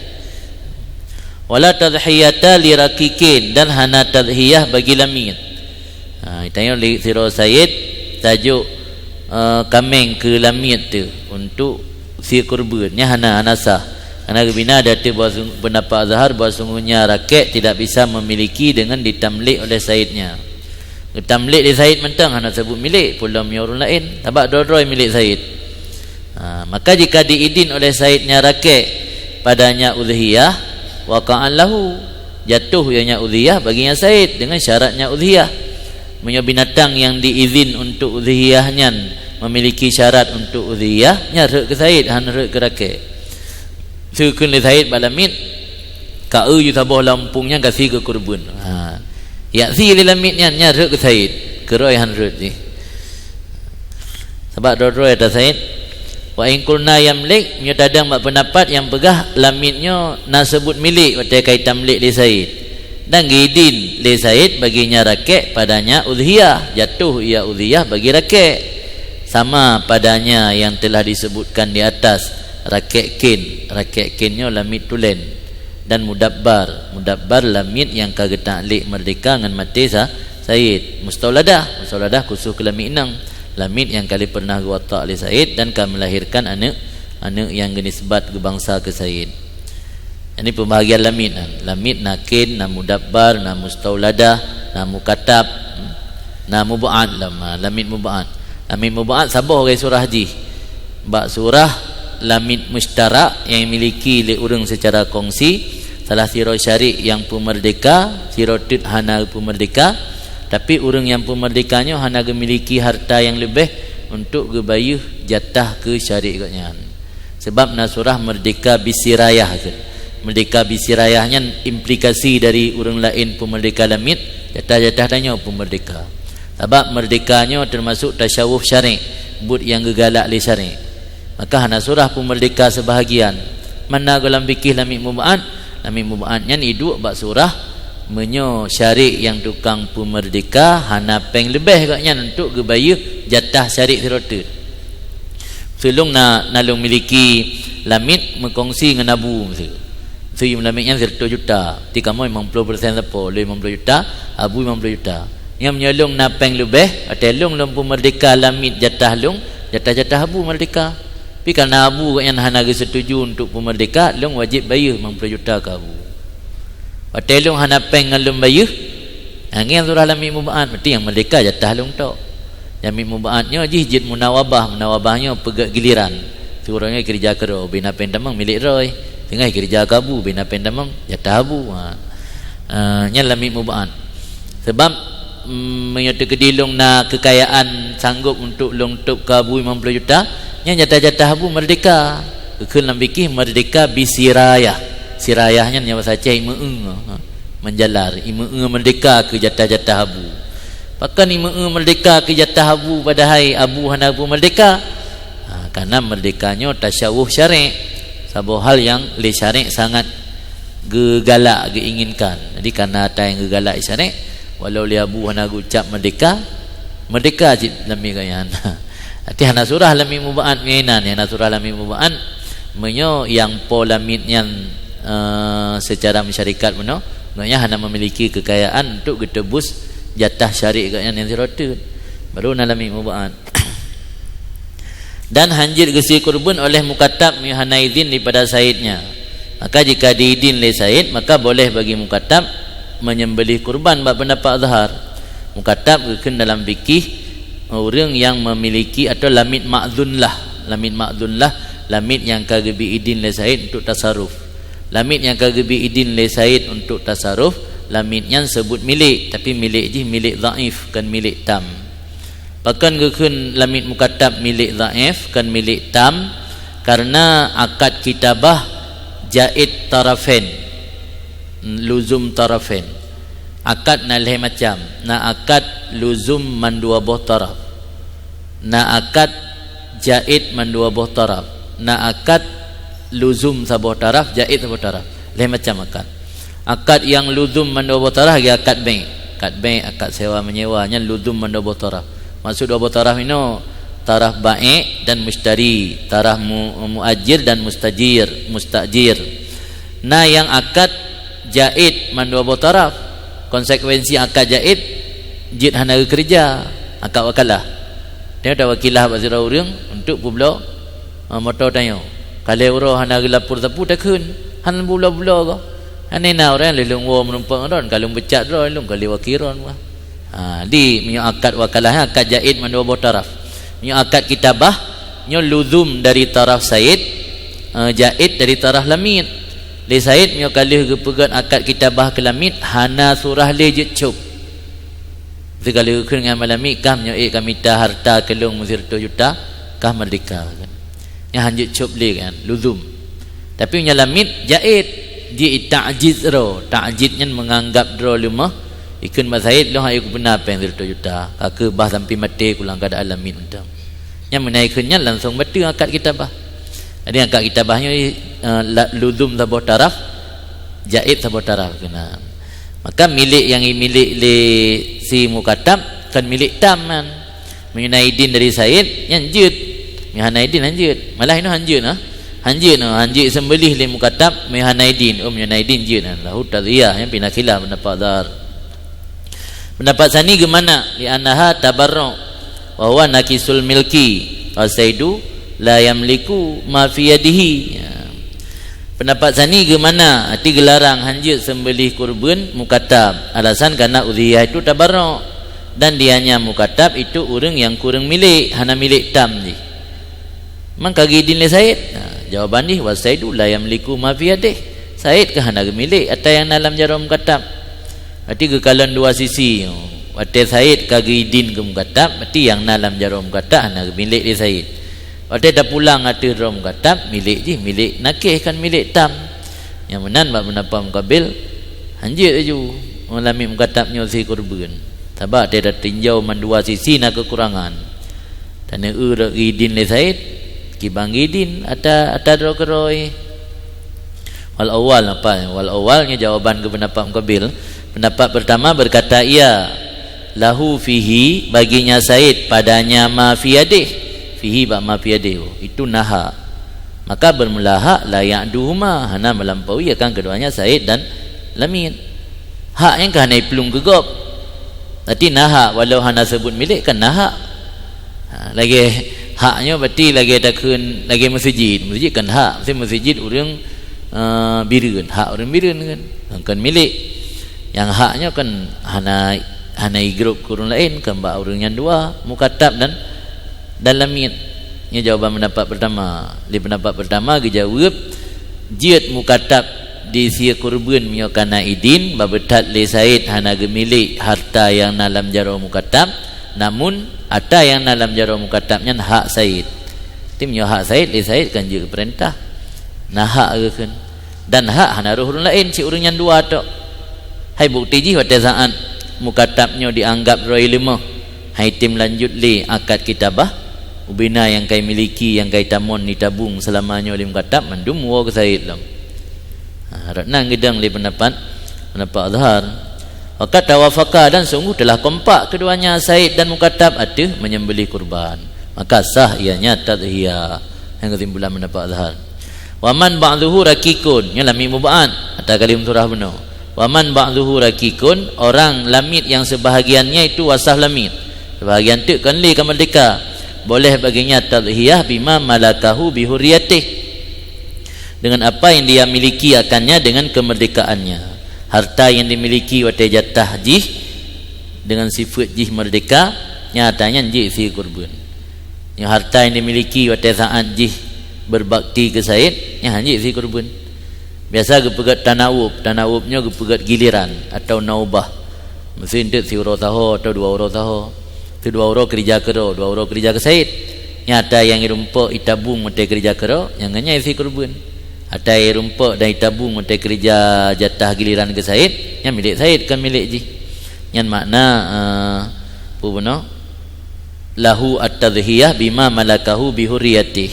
Wala tadhiyata li raqiqin, dan hana tadhiyah bagi lamiet. Ha, tanyoe lé sidroe sayed tajok, eh, kaméng keu lamiet teuh untuk sie keureubeuen, nyan hana, hana sah. Karena geubina di ateueh bahwa sung-, pendapat zahar bahwa sungguhnya rakek tidak bisa memiliki dengan ditamlik oleh sayednya. Geutamlik lé sayed mantong hana seubut milék, peue lom nyoe ureuëng laén, sabab droe-droe milék sayed. Ha, maka jika diidin oleh sayednya rakek padanya udhiyah, waqa'an lahu, jatuh ianya udhiyah baginya sayed dengan syaratnya udhiyah. Meunyoe binatang nyang diizin untuk udhiyah nyan memiliki syarat untuk udhiyah, nyan rhot keu sayed, hana rhot keu rakek. Seukheun lé sayed bak lamiet, ka eu ju saboh lam umpung nyan ka sie keu keureubeuen. Ha. Jak sie lé lamiet nyan, nyan rhot keu sayed, keurôi hana rhot jih. Sabab droe-droe ata sayed. Wa in qulna yamlik, meunyoe tadong bak peundapat nyang peugah lamiet nyoe na seubut milék watée ka itamlik lé sayed. Dan geuidin lé sayed baginya rakek padanya udhiyah, jatuh ia udhiyah bagi rakek. Sama padanya yang telah disebutkan di atas, rakek kin, rakek kin nyoe lamiet tulen. Dan mudabbar, mudabbar lamiet nyang ka geutaklik meurdeka ngon maté sa-, sayed. Mustauladah, mustauladah khusos keu lamiet inong. Lamiet nyang ka lheueh peureunah geuwatak lé sayed dan ka meulahirkan aneuëk, aneuëk nyang geunisbat geubansa keu sayed. Ini pembahagian lamiet nyan. Lamiet na kin, na mudabbar, na mustauladah, na mukatab, na mub'ad lam, ha, lamiet mub'ad. Lamit muba'ad saboh lagèe surah jih. Bak surah lamit musytarak nyang dimiliki lé ureuëng secara kongsi, salah sidroe syarik nyang peumeurdeka, sidroe teuk hana peumeurdeka, tapi ureuëng nyang peumeurdeka nyoe hana geumiliki harta nyang leubeh untuk geubayeue jatah keu syarik gobnyan. Sabab na surah meurdeka bisirayah kheun. Meurdeka bisirayah nyan implikasi dari ureuëng laén peumeurdeka lamit, jatah-jatah tanyoe peumeurdeka. Sabab meurdeka nyoe teumasok tasyawuf syarek, buet nyang geugalak lé syarek. Maka hana surah peumeurdeka seubahagian. Mana goh lam fikih lamit muba'ad, lamit muba'ad nyan iduek bak surah meunyoe syarik nyang tukang peumeurdeka hana péng leubeh gobnyan untuk geubayeue jatah syarik sidroe teuk. Seulung na, na lôn miliki lamit meukongsi ngon abu miseue. Miseue lamit nyan sireutôh juta. Di kamoe limong ploh persen sapo, lôn limong ploh juta, abu limong ploh juta. Nyan meunyoe lôn na péng leubeh, watèe lôn, lôn peumeurdeka lamit jatah lôn, jatah-jatah abu meurdeka. Tapi kareuna abu gobnyan hana geuseutuju untuk peumeurdeka, lôn wajéb bayeue limong ploh juta keu abu. Watèe lôn hana péng ngon lôn bayeue, ha, ngieng surah lamit muba'ad, berarti nyang meurdeka jatah lôn tok. Lamit muba'ad nyoe jih jeuet munawabah, munawabah nyoe peugét giliran. Siuroe nyoe keureuja keudroe, bina péng tamong milék droe. Teungoh keureuja keu abu, bina péng tamong jatah abu. Ha. Eh, nyan lamit muba'ad. Sabab, mm, meunyoe teukeudi lôn na keukayaan sanggôp untuk lôn tôb keu abu limong ploh juta, nyan jatah-jatah abu meurdeka. Geukheun lam fikih meurdeka bisirayah. Sirayah nyan nyang basa Aceh imeu'eue, ha, menjalar, imeu'eue meurdeka keu jatah-jatah abu. Pakon imeu'eue meurdeka keu jatah abu padahai abu hana peumeurdeka? Ha, kareuna meurdeka nyoe tasyawuf syarek, saboh hal nyang lé syarek sangat geugalak, geuinginkan. Jadi, kareuna ata nyang geugalak syarek, walau lé abu hana geucap meurdeka, meurdeka cit lamit gobnyan. Tapi hana surah lamit muba'ad nyan, hana surah lamit muba'ad, meunyoe nyang po lamit nyan, eh, secara musyarikat bunoe, gobnyan hana memiliki keukayaan untuk geuteubus jatah syarik gobnyan nyang sireutôh. Baru na lamit muba'ad. Dan hanjeuet geusie keureubeuen oleh mukatab meunyoe hana idhin daripada saidnya. Maka jika diidhin lé said, maka boleh bagi mukatab menyembelih kurban bak pendapat zahar. Mukatab geukheun dalam fikih ureuëng nyang memiliki atau lamit ma'zun lah. Lamit ma'zun lah, lamit nyang ka geubri idhin lé said untuk tasaruf. Lamit nyang ka geubri idhin lé said untuk tasaruf, lamit nyan seubut milék, tapi milék jih milék dhaif, kon milék tam. Pakon geukheun lamit mukatab milék dhaif, kon milék tam? Kareuna akad kitabah jaid tarafain, luzum tarafain. Akad na lhée macam, na akad luzum mandua boh taraf, na akad jaid mandua boh taraf, na akad luzum saboh taraf, jaid saboh taraf. Lhée macam akad. Akad nyang luzum mandua boh taraf lagée akad bai'. Akad bai', akad sewa menyewa, nyan luzum mandua boh taraf. Maksud dua boh taraf inoe, taraf bai' dan mustari, taraf mu-, muajir dan mustajir, mustajir. Na nyang akad jaid mandua boh taraf. Konsekuensi akad jaid, jeuet hana geukeureuja, akad wakalah. Tanyoe tawakilah bak sidroe ureuëng untuk peubloe, ha, moto tanyoe. Ka lhée uroe hana geulapor sapeue takheun, hana peubloe-bloe goe. Hana na ureuëng lheueh lôn woe meurumpok ngon droen, ka lôn peucat droen, lôn ka lheueh wakil droen bah. Ha, di meunyoe akad wakalah, akad jaid mandua boh taraf. Meunyoe akad kitabah, nyoe luzum dari taraf said, eh, jaid dari taraf lamit. Lé said meunyoe ka lheueh geupeugét akad kitabah keu lamit, hana surah lé jeuet cop. Teuka lheueh geukheun ngon lamit, kah meunyoe ék ka mita harta keu lôn meusireutôh juta, kah meurdeka. Nyan hanjeuet cop lé kan, luzum. Tapi meunyoe lamit, jaid, jih ta'jiz droe. Ta'jiz nyan menganggap droe leumoh, ikheun bak said, lôn han ék kupeuna péng sireutôh juta, ka keuh bah sampai maté kulang keadaan lamit mantong. Nyan meunai kheun nyan langsong bateue akad kitabah. Jadi akad kitabah nyoe, eh, la-, luzum saboh taraf, jaid saboh taraf keunan. Maka milék nyang jimilék lé si mukatab kon milék tam nyan. Meunyoe na idin dari said, nyan jeuet. Meunyoe hana idin, han jeuet. Malah inoe han jeuet nah. Han jeuet nah, han jeuet seumbelih lé mukatab, meunyoe hana idin. Oh, meunyoe na idin jeuet nah. Lahu tadhiyah, nyan pih na khilaf pendapat zahar. Pendapat sani geumanah, "Li annaha tabarru', wa huwa naqisul milki, wa saidu la yamliku ma fi yadihi." Ya. Pendapat sani geumanah, arti geularang han jeuet seumbelih kurban mukatab. Alasan karena udhiyah itu tabarru'. Dan dia nyan mukatab itu ureuëng nyang kureueng milék, hana milék tam jih. Man ka geuidin lé Said? Nah, jawaban jih, "Wasaidu la yamliku ma fi yadih." Said ka hana geumilék ata nyang na lam jaroe mukatab. Berarti geukalon dua sisi. Watée Said ka geuidin keu mukatab, berarti nyang na lam jaroe mukatab hana geumilék lé Said. Watée tapulang ateueh droe mukatab, milék jih milék nakeh, kon milék tam. Nyang meunan bak peundapat mukabil, hanjeuet laju ureuëng lamiet mukatab nyoe sie kurban. Sabab watée tatinjau mandua sisi na keukurangan. Taneu rot geuidin lé Said, kiban geuidin ata, ata droe keudroe. Wal awal apa? Wal awal nyoe jawaban keu peundapat mukabil. Peundapat pertama berkata iya, lahu fihi, baginya Said padanya ma fi yadih. Fihi bak ma fi yadih. Itu na hak. Maka bermula hak la ya'duhuma, hana melampaui akan keduanya Said dan Lamiet. Hak nyan ka hana iplueng keu gob. Berarti na hak, walau hana seubut milék kan na hak. Ha, lagée hak nyoe berarti lagée takheun lagée meuseujid. Meuseujid kan hak, meuseujid ureuëng, eh, bireuen, hak ureuëng bireuen kan. Kon milék. Nyang hak nyoe kan hana, hana igrôp keu ureuëng laén, kan bak ureuëng nyang dua, mukatab dan dan lamiet. Nyoe jawaban peundapat pertama. Lé peundapat pertama geujaweueb, jeuet mukatab di sie kurban meunyoe ka na idin, babeutat lé Said hana geumilék harta nyang na lam jaroe mukatab, namun ata nyang na lam jaroe mukatab nyan hak Said. Ti meunyoe hak Said, lé Said kan jeuet keu peurintah. Na hak geukheun. Dan hak hana roh ureuëng laén, cit ureuëng nyang dua tok. Hai bukti jih watée saát mukatab nyoe dianggab droe leumoh, hai tem lanjut lé akad kitabah, ubena nyang kai miliki, nyang kai tamon ditabong seulama nyoe lé mukatab, mandum woe keu Said lom. Ha, rot nan geudong lé peundapat, peundapat Azhar. Wa qad tawafaqa, dan sungguh telah kompak keduanya Said dan mukatab ateueh menyembelih kurban. Maka sah ianya tadhiyah. Nyang keusimpulan peundapat Azhar. Wa man ba'dhuhu rakikun, nyoe lamiet mub'ad, ata kali meusurah bunoe. Wa man ba'dhuhu rakikun, orang lamiet yang sebahagiannya itu wasah lamiet. Sebahagian teuk kon lé ka meurdeka. Boleh baginya tadhiyah bima malakahu bihurriyatih. Dengan apa yang dia miliki akannya dengan kemerdekaannya. Harta yang dimiliki watée jatah jih, dengan sifeuet jih meurdeka, nyata nyan jeuet sie kurban. Nyoe harta nyang dimiliki watée saát jih beubakti keu Said, nyan han jeuet sie kurban. Biasa geupeugét tanawub, tanawub nyoe geupeugét giliran atau naubah. Meuseuen teuk siuroe saho atau dua uroe saho. Teuk dua uroe keurija keudroe, dua uroe keurija keu Said. Nyata nyang irumpok itabong watée keurija keudroe, nyang nyan sie kurban. Ata irumpok dan itabong watée keurija jatah giliran keu Said, nyan milék Said, kon milék jih. Nyan makna, eh, peue bunoe? Lahu at-tadhiyah bima malakahu bihurriyatih.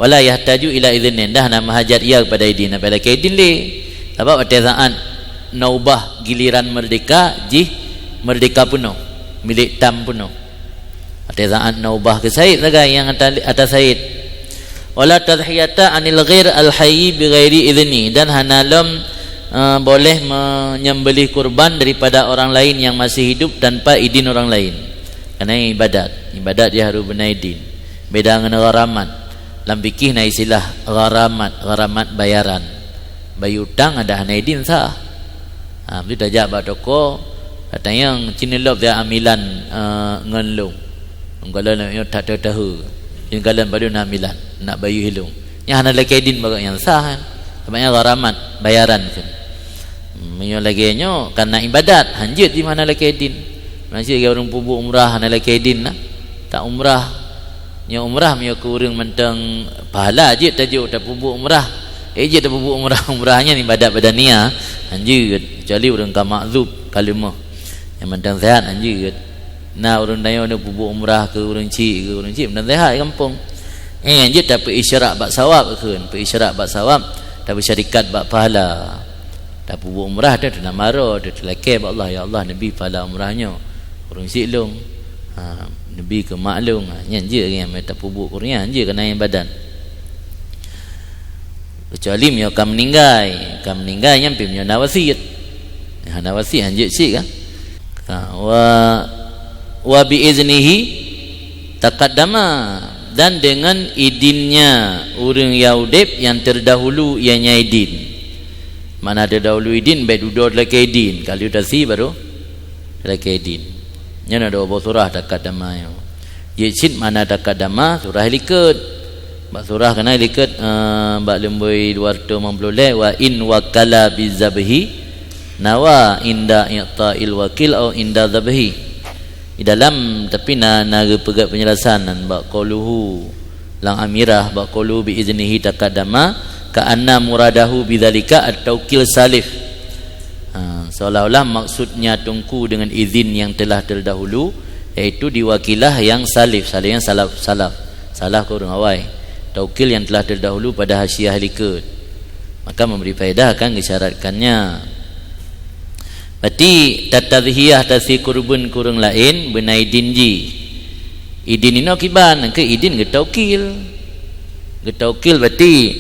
Wala yahtaju ila idhnin, dah hana meuhajat ia keupada idin, hana lakée idin lé. Sabab watée saát naubah giliran meurdeka, jih meurdeka peunoh, milék tam peunoh. Watée saát naubah keu Said sagai nyang ata, ata Said. Wala tadhiyata anil ghair al-hayyi bighairi idhni, dan hana lom, eh, boleh menyembelih kurban daripada orang lain yang masih hidup tanpa idin orang lain. Karena ibadat, ibadat dia harus beuna idin. Beda ngon gharamat. Lam fikih na istilah gharamat, gharamat bayaran. Bayeue utang adak hana idin sah. Ha, beutôi tajak bak toko, katanyong, "Ci neulop ya amilan, eh, ngon lôn." Ungkalan nyoe that tahe-tahe. Ungkalan padum na amilan, nak bayeue lôn. Nyan hana lakée idin bak gobnyan sah, kan? Sabab nyan gharamat, bayaran kan. Hmm, meunyoe lagée nyoe, karena ibadat, hanjeuet jih hana lakée idin. Maksud lagée ureuëng peubuet umrah hana lakée idin na. Tak umrah, Nyoe umrah meunyoe keu ureuëng mantong pahala jeuet tajok tapeubuet umrah. Eh, jeuet tapeubuet umrah, umrah nyan ibadat badaniah, hanjeuet. Kecuali ureuëng ka makzub, ka leumoh. Nyang mantong sehat, hanjeuet. Na ureuëng tanyoe neupeubuet umrah keu ureuëng chik, keu ureuëng chik mantong sehat di gampông. Eh, jeuet tapeuisyrak bak sawab kheun, peuisyrak bak sawab, tapeusyarikat bak pahala. Tapeubuet umrah tu, tu na maro, tu teulakée bak Allah, "Ya Allah, neubi pahala umrah nyoe ureuëng chik lôn." Ha, neubi keu mak lôn. Ha, nyan jeuet nyang tapeubuet keu ureuëng nyan, jeuet keunan ibadat. Kecuali meunyoe ka meuninggai, ka meuninggai nyan pih meunyoe na wasiet. Hana wasiet, hanjeuet chik kan? Ha, wa, wa bi iznihi taqaddama, dan dengan idinnya ureuëng nyang udeb nyang terdahulu ianya idin. Makna terdahulu idin, bék dudoe lakée idin, ka lheueh tasi baru lakée idin. Nyan na dua boh surah taqaddama nyoe. Jeuet cit makna taqaddama, surah likot. Bak surah kana likot, eh, bak lumboi dua ratus limong puluh lhèe, "Wa in wakala bizabhi, nawa inda i'ta'il wakil au inda zabhi." Di dalam, tapi na, na geupeugah penjelasan nan bak qauluhu lam amirah, bak qauluhu bi iznihi taqaddama, ka anna muradahu bidzalika at-taukil salif. Ha, seolah-olah maksudnya teungku dengan izin yang telah terdahulu, yaitu di wakilah yang salif, salif yang salaf, salaf. Salaf keu ureueng awai. Taukil yang telah terdahulu pada hasyiah likot. Maka memberi faedah akan gesyaratkannya. Berarti tatadhiyah, tasi kurban keu ureueng laén beuna idin jih. Idin inoe kiban, keu idin geutaukil. Geutaukil berarti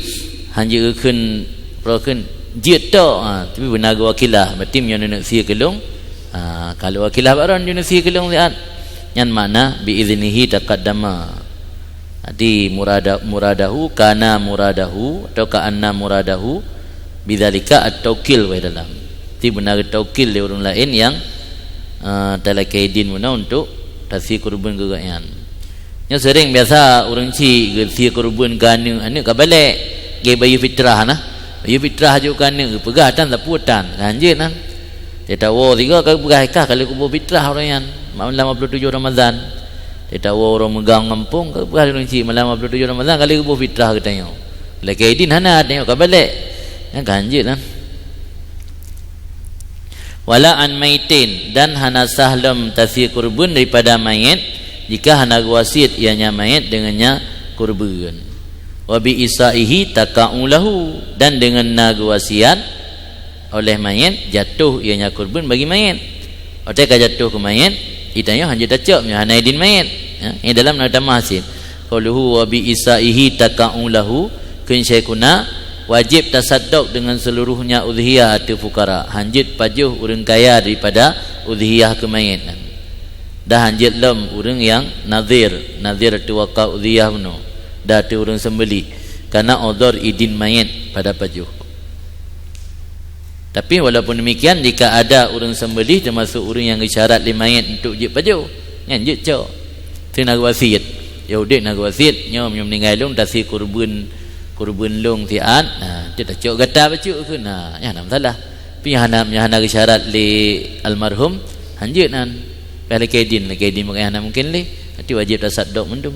han jeuet geukheun, peurokheun jeuet tok, ha, tapi beuna geuwakilah. Berarti meunyoe neuneuk sie keu lôn, ha, ka lôn wakilah bak droen, jeuet neusie keu lôn siat. Nyan makna bi iznihi taqaddama. Jadi murada-, muradahu, kana muradahu, atau ka anna muradahu, bidzalika at-taukil wahai dalam. Jadi beuna geutaukil lé ureueng laén nyang, eh, talakée idin meunoe untuk tasi kurban keu gobnyan. Nyoe seuréng biasa ureueng chik geusie kurban keu aneuk, aneuk ka balek, geubayeue fitrah nah. Bayeue fitrah jok keu aneuk, geupeugah tan sapeue tan, ka hanjeuet nan. Teuka woe sigoe ka geupeugah, "Ikah ka lheueh kuboh fitrah ureueng nyan, malam lima puluh tujoh Ramadhan." Teuka woe ureueng meugang gampông, ka geupeugah lé ureueng chik, "Malam lima puluh tujoh Ramadhan ka lheueh kuboh fitrah geutanyoe." Lakée idin hana, tanyoe ka balek. Nyan ka hanjeuet nan. Wala an maitin, dan hana sah lom tasi kurban daripada manyét, jika hana geuwasiet ianya manyét deungon nya kurban. Wa bi isaihi taqa'u lahu, dan deungon na geuwasiat oleh manyét, jatoh ianya kurban bagi manyét. Watée ka jatoh keu manyét, geutanyoe hanjeuet tacok meunyoe hana idin manyét. Ya, nyang dalam na tamah cit. Qauluhu wa bi isaihi taqa'u lahu, kheun Syaikhuna, wajéb tasadok deungon seluruhnya udhiyah ateueh fukara. Hanjeuet pajoh ureueng kaya daripada udhiyah keu manyét nyan. Dan hanjeuet lom ureueng nyang nadhir, nadhir ateueh wakaf udhiyah bunoe, dan ateueh ureueng seumbeuléh, karna udhur idin manyét pada pajoh. Tapi walaupun demikian, jika ada ureueng seumbeuléh teumasuk ureueng nyang geusyarat lé manyét untuk jeuet pajoh, nyan jeuet cok. Teuna geuwasiet. Ya udeb na geuwasiet, nyoe meunyoe meuninggai lôn tasi kurban, kurban lôn siat, nah, teuka cok gata bacut kheun, nah, nyan hana masalah. Tapi hana, hana geusyarat lé almarhum, hanjeuet nan. Pih lakée idin, lakée idin makajih hana mungken lé. Berarti wajéb tasadok mandum.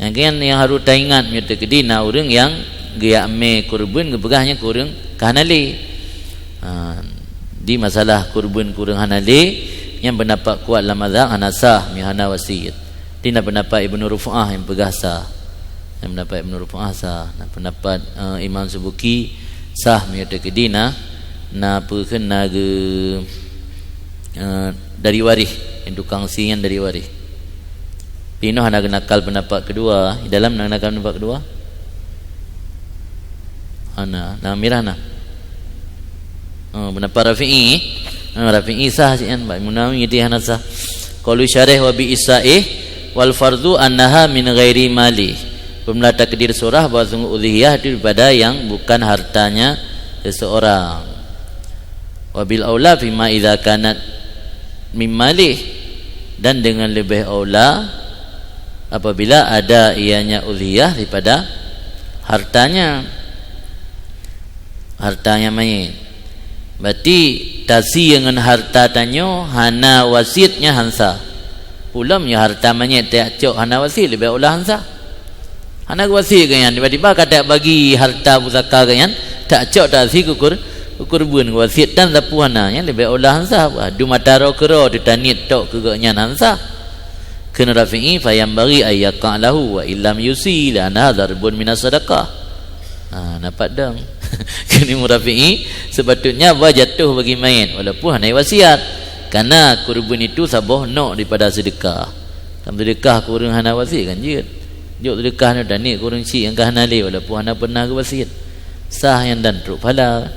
Nyang keu nyan nyang harôh taingat meunyoe teukeudi na ureueng nyang geujak mé kurban geupeugah nyan keu ureueng ka hana lé. Ha, di masalah kurban keu ureueng hana lé, nyan pendapat kuat lam mazhab hana sah meunyoe hana wasiet. Di na pendapat Ibnu Rufa'ah nyang peugah sah. Nyang pendapat Ibnu Rufa'ah sah. Na pendapat, eh, Imam Subuki sah meunyoe teukeudi na, na peue kheun na geu-, eh, dari waréh, nyang tukang sie nyan dari waréh. Pinoh hana geunakal pendapat keudua. Di dalam na geunakal pendapat keudua? Hana. Na mirah na. Oh, pendapat Rafi'i. Ha, Rafi'i sah cit nyan, bak Imam Nawawi dia hana sah. Qalu syarih wa bi isaih wal fardu annaha min ghairi mali. Peumula takdir surah bahwa sungguh udhiyah itu daripada yang bukan hartanya seseorang. Wa bil aula fima idza kanat mim malih, dan dengan lebih aula apabila ada ianya udhiyah daripada hartanya, hartanya mayit. Berarti tasi ngon harta tanyoe hana wasiet nyan han sah. Ulôn meunyoe harta manyét tacok hana wasiet, leubeh aula han sah. Hana geuwasiet geuh nyan, tiba-tiba ka tabagi harta pusaka geuh nyan, tacok tasi keu kur-, keu kurban, geuwasiet tan sapeue hana, nyan leubeh aula han sah. Wah, dumata droe keudroe teutaniet tok keu geuh nyan han sah. Kheun Rafi'i, "Fa yanbaghi an yaqa lahu wa illam yusi, la anha dharbun minas sadaqah." Ha, nampak dong. Kheun Imam Rafi'i, sepatutnya bah jatuh bagi mayit, walaupun hana wasiat. Karena kurban itu saboh nok daripada sedekah. Kan sedekah keu ureueng hana wasiet kan jeuet. Jok sedekah nyoe taniet keu ureueng chik nyang ka hana lé, walaupun hana pernah geuwasiet. Sah nyan dan trok pahala.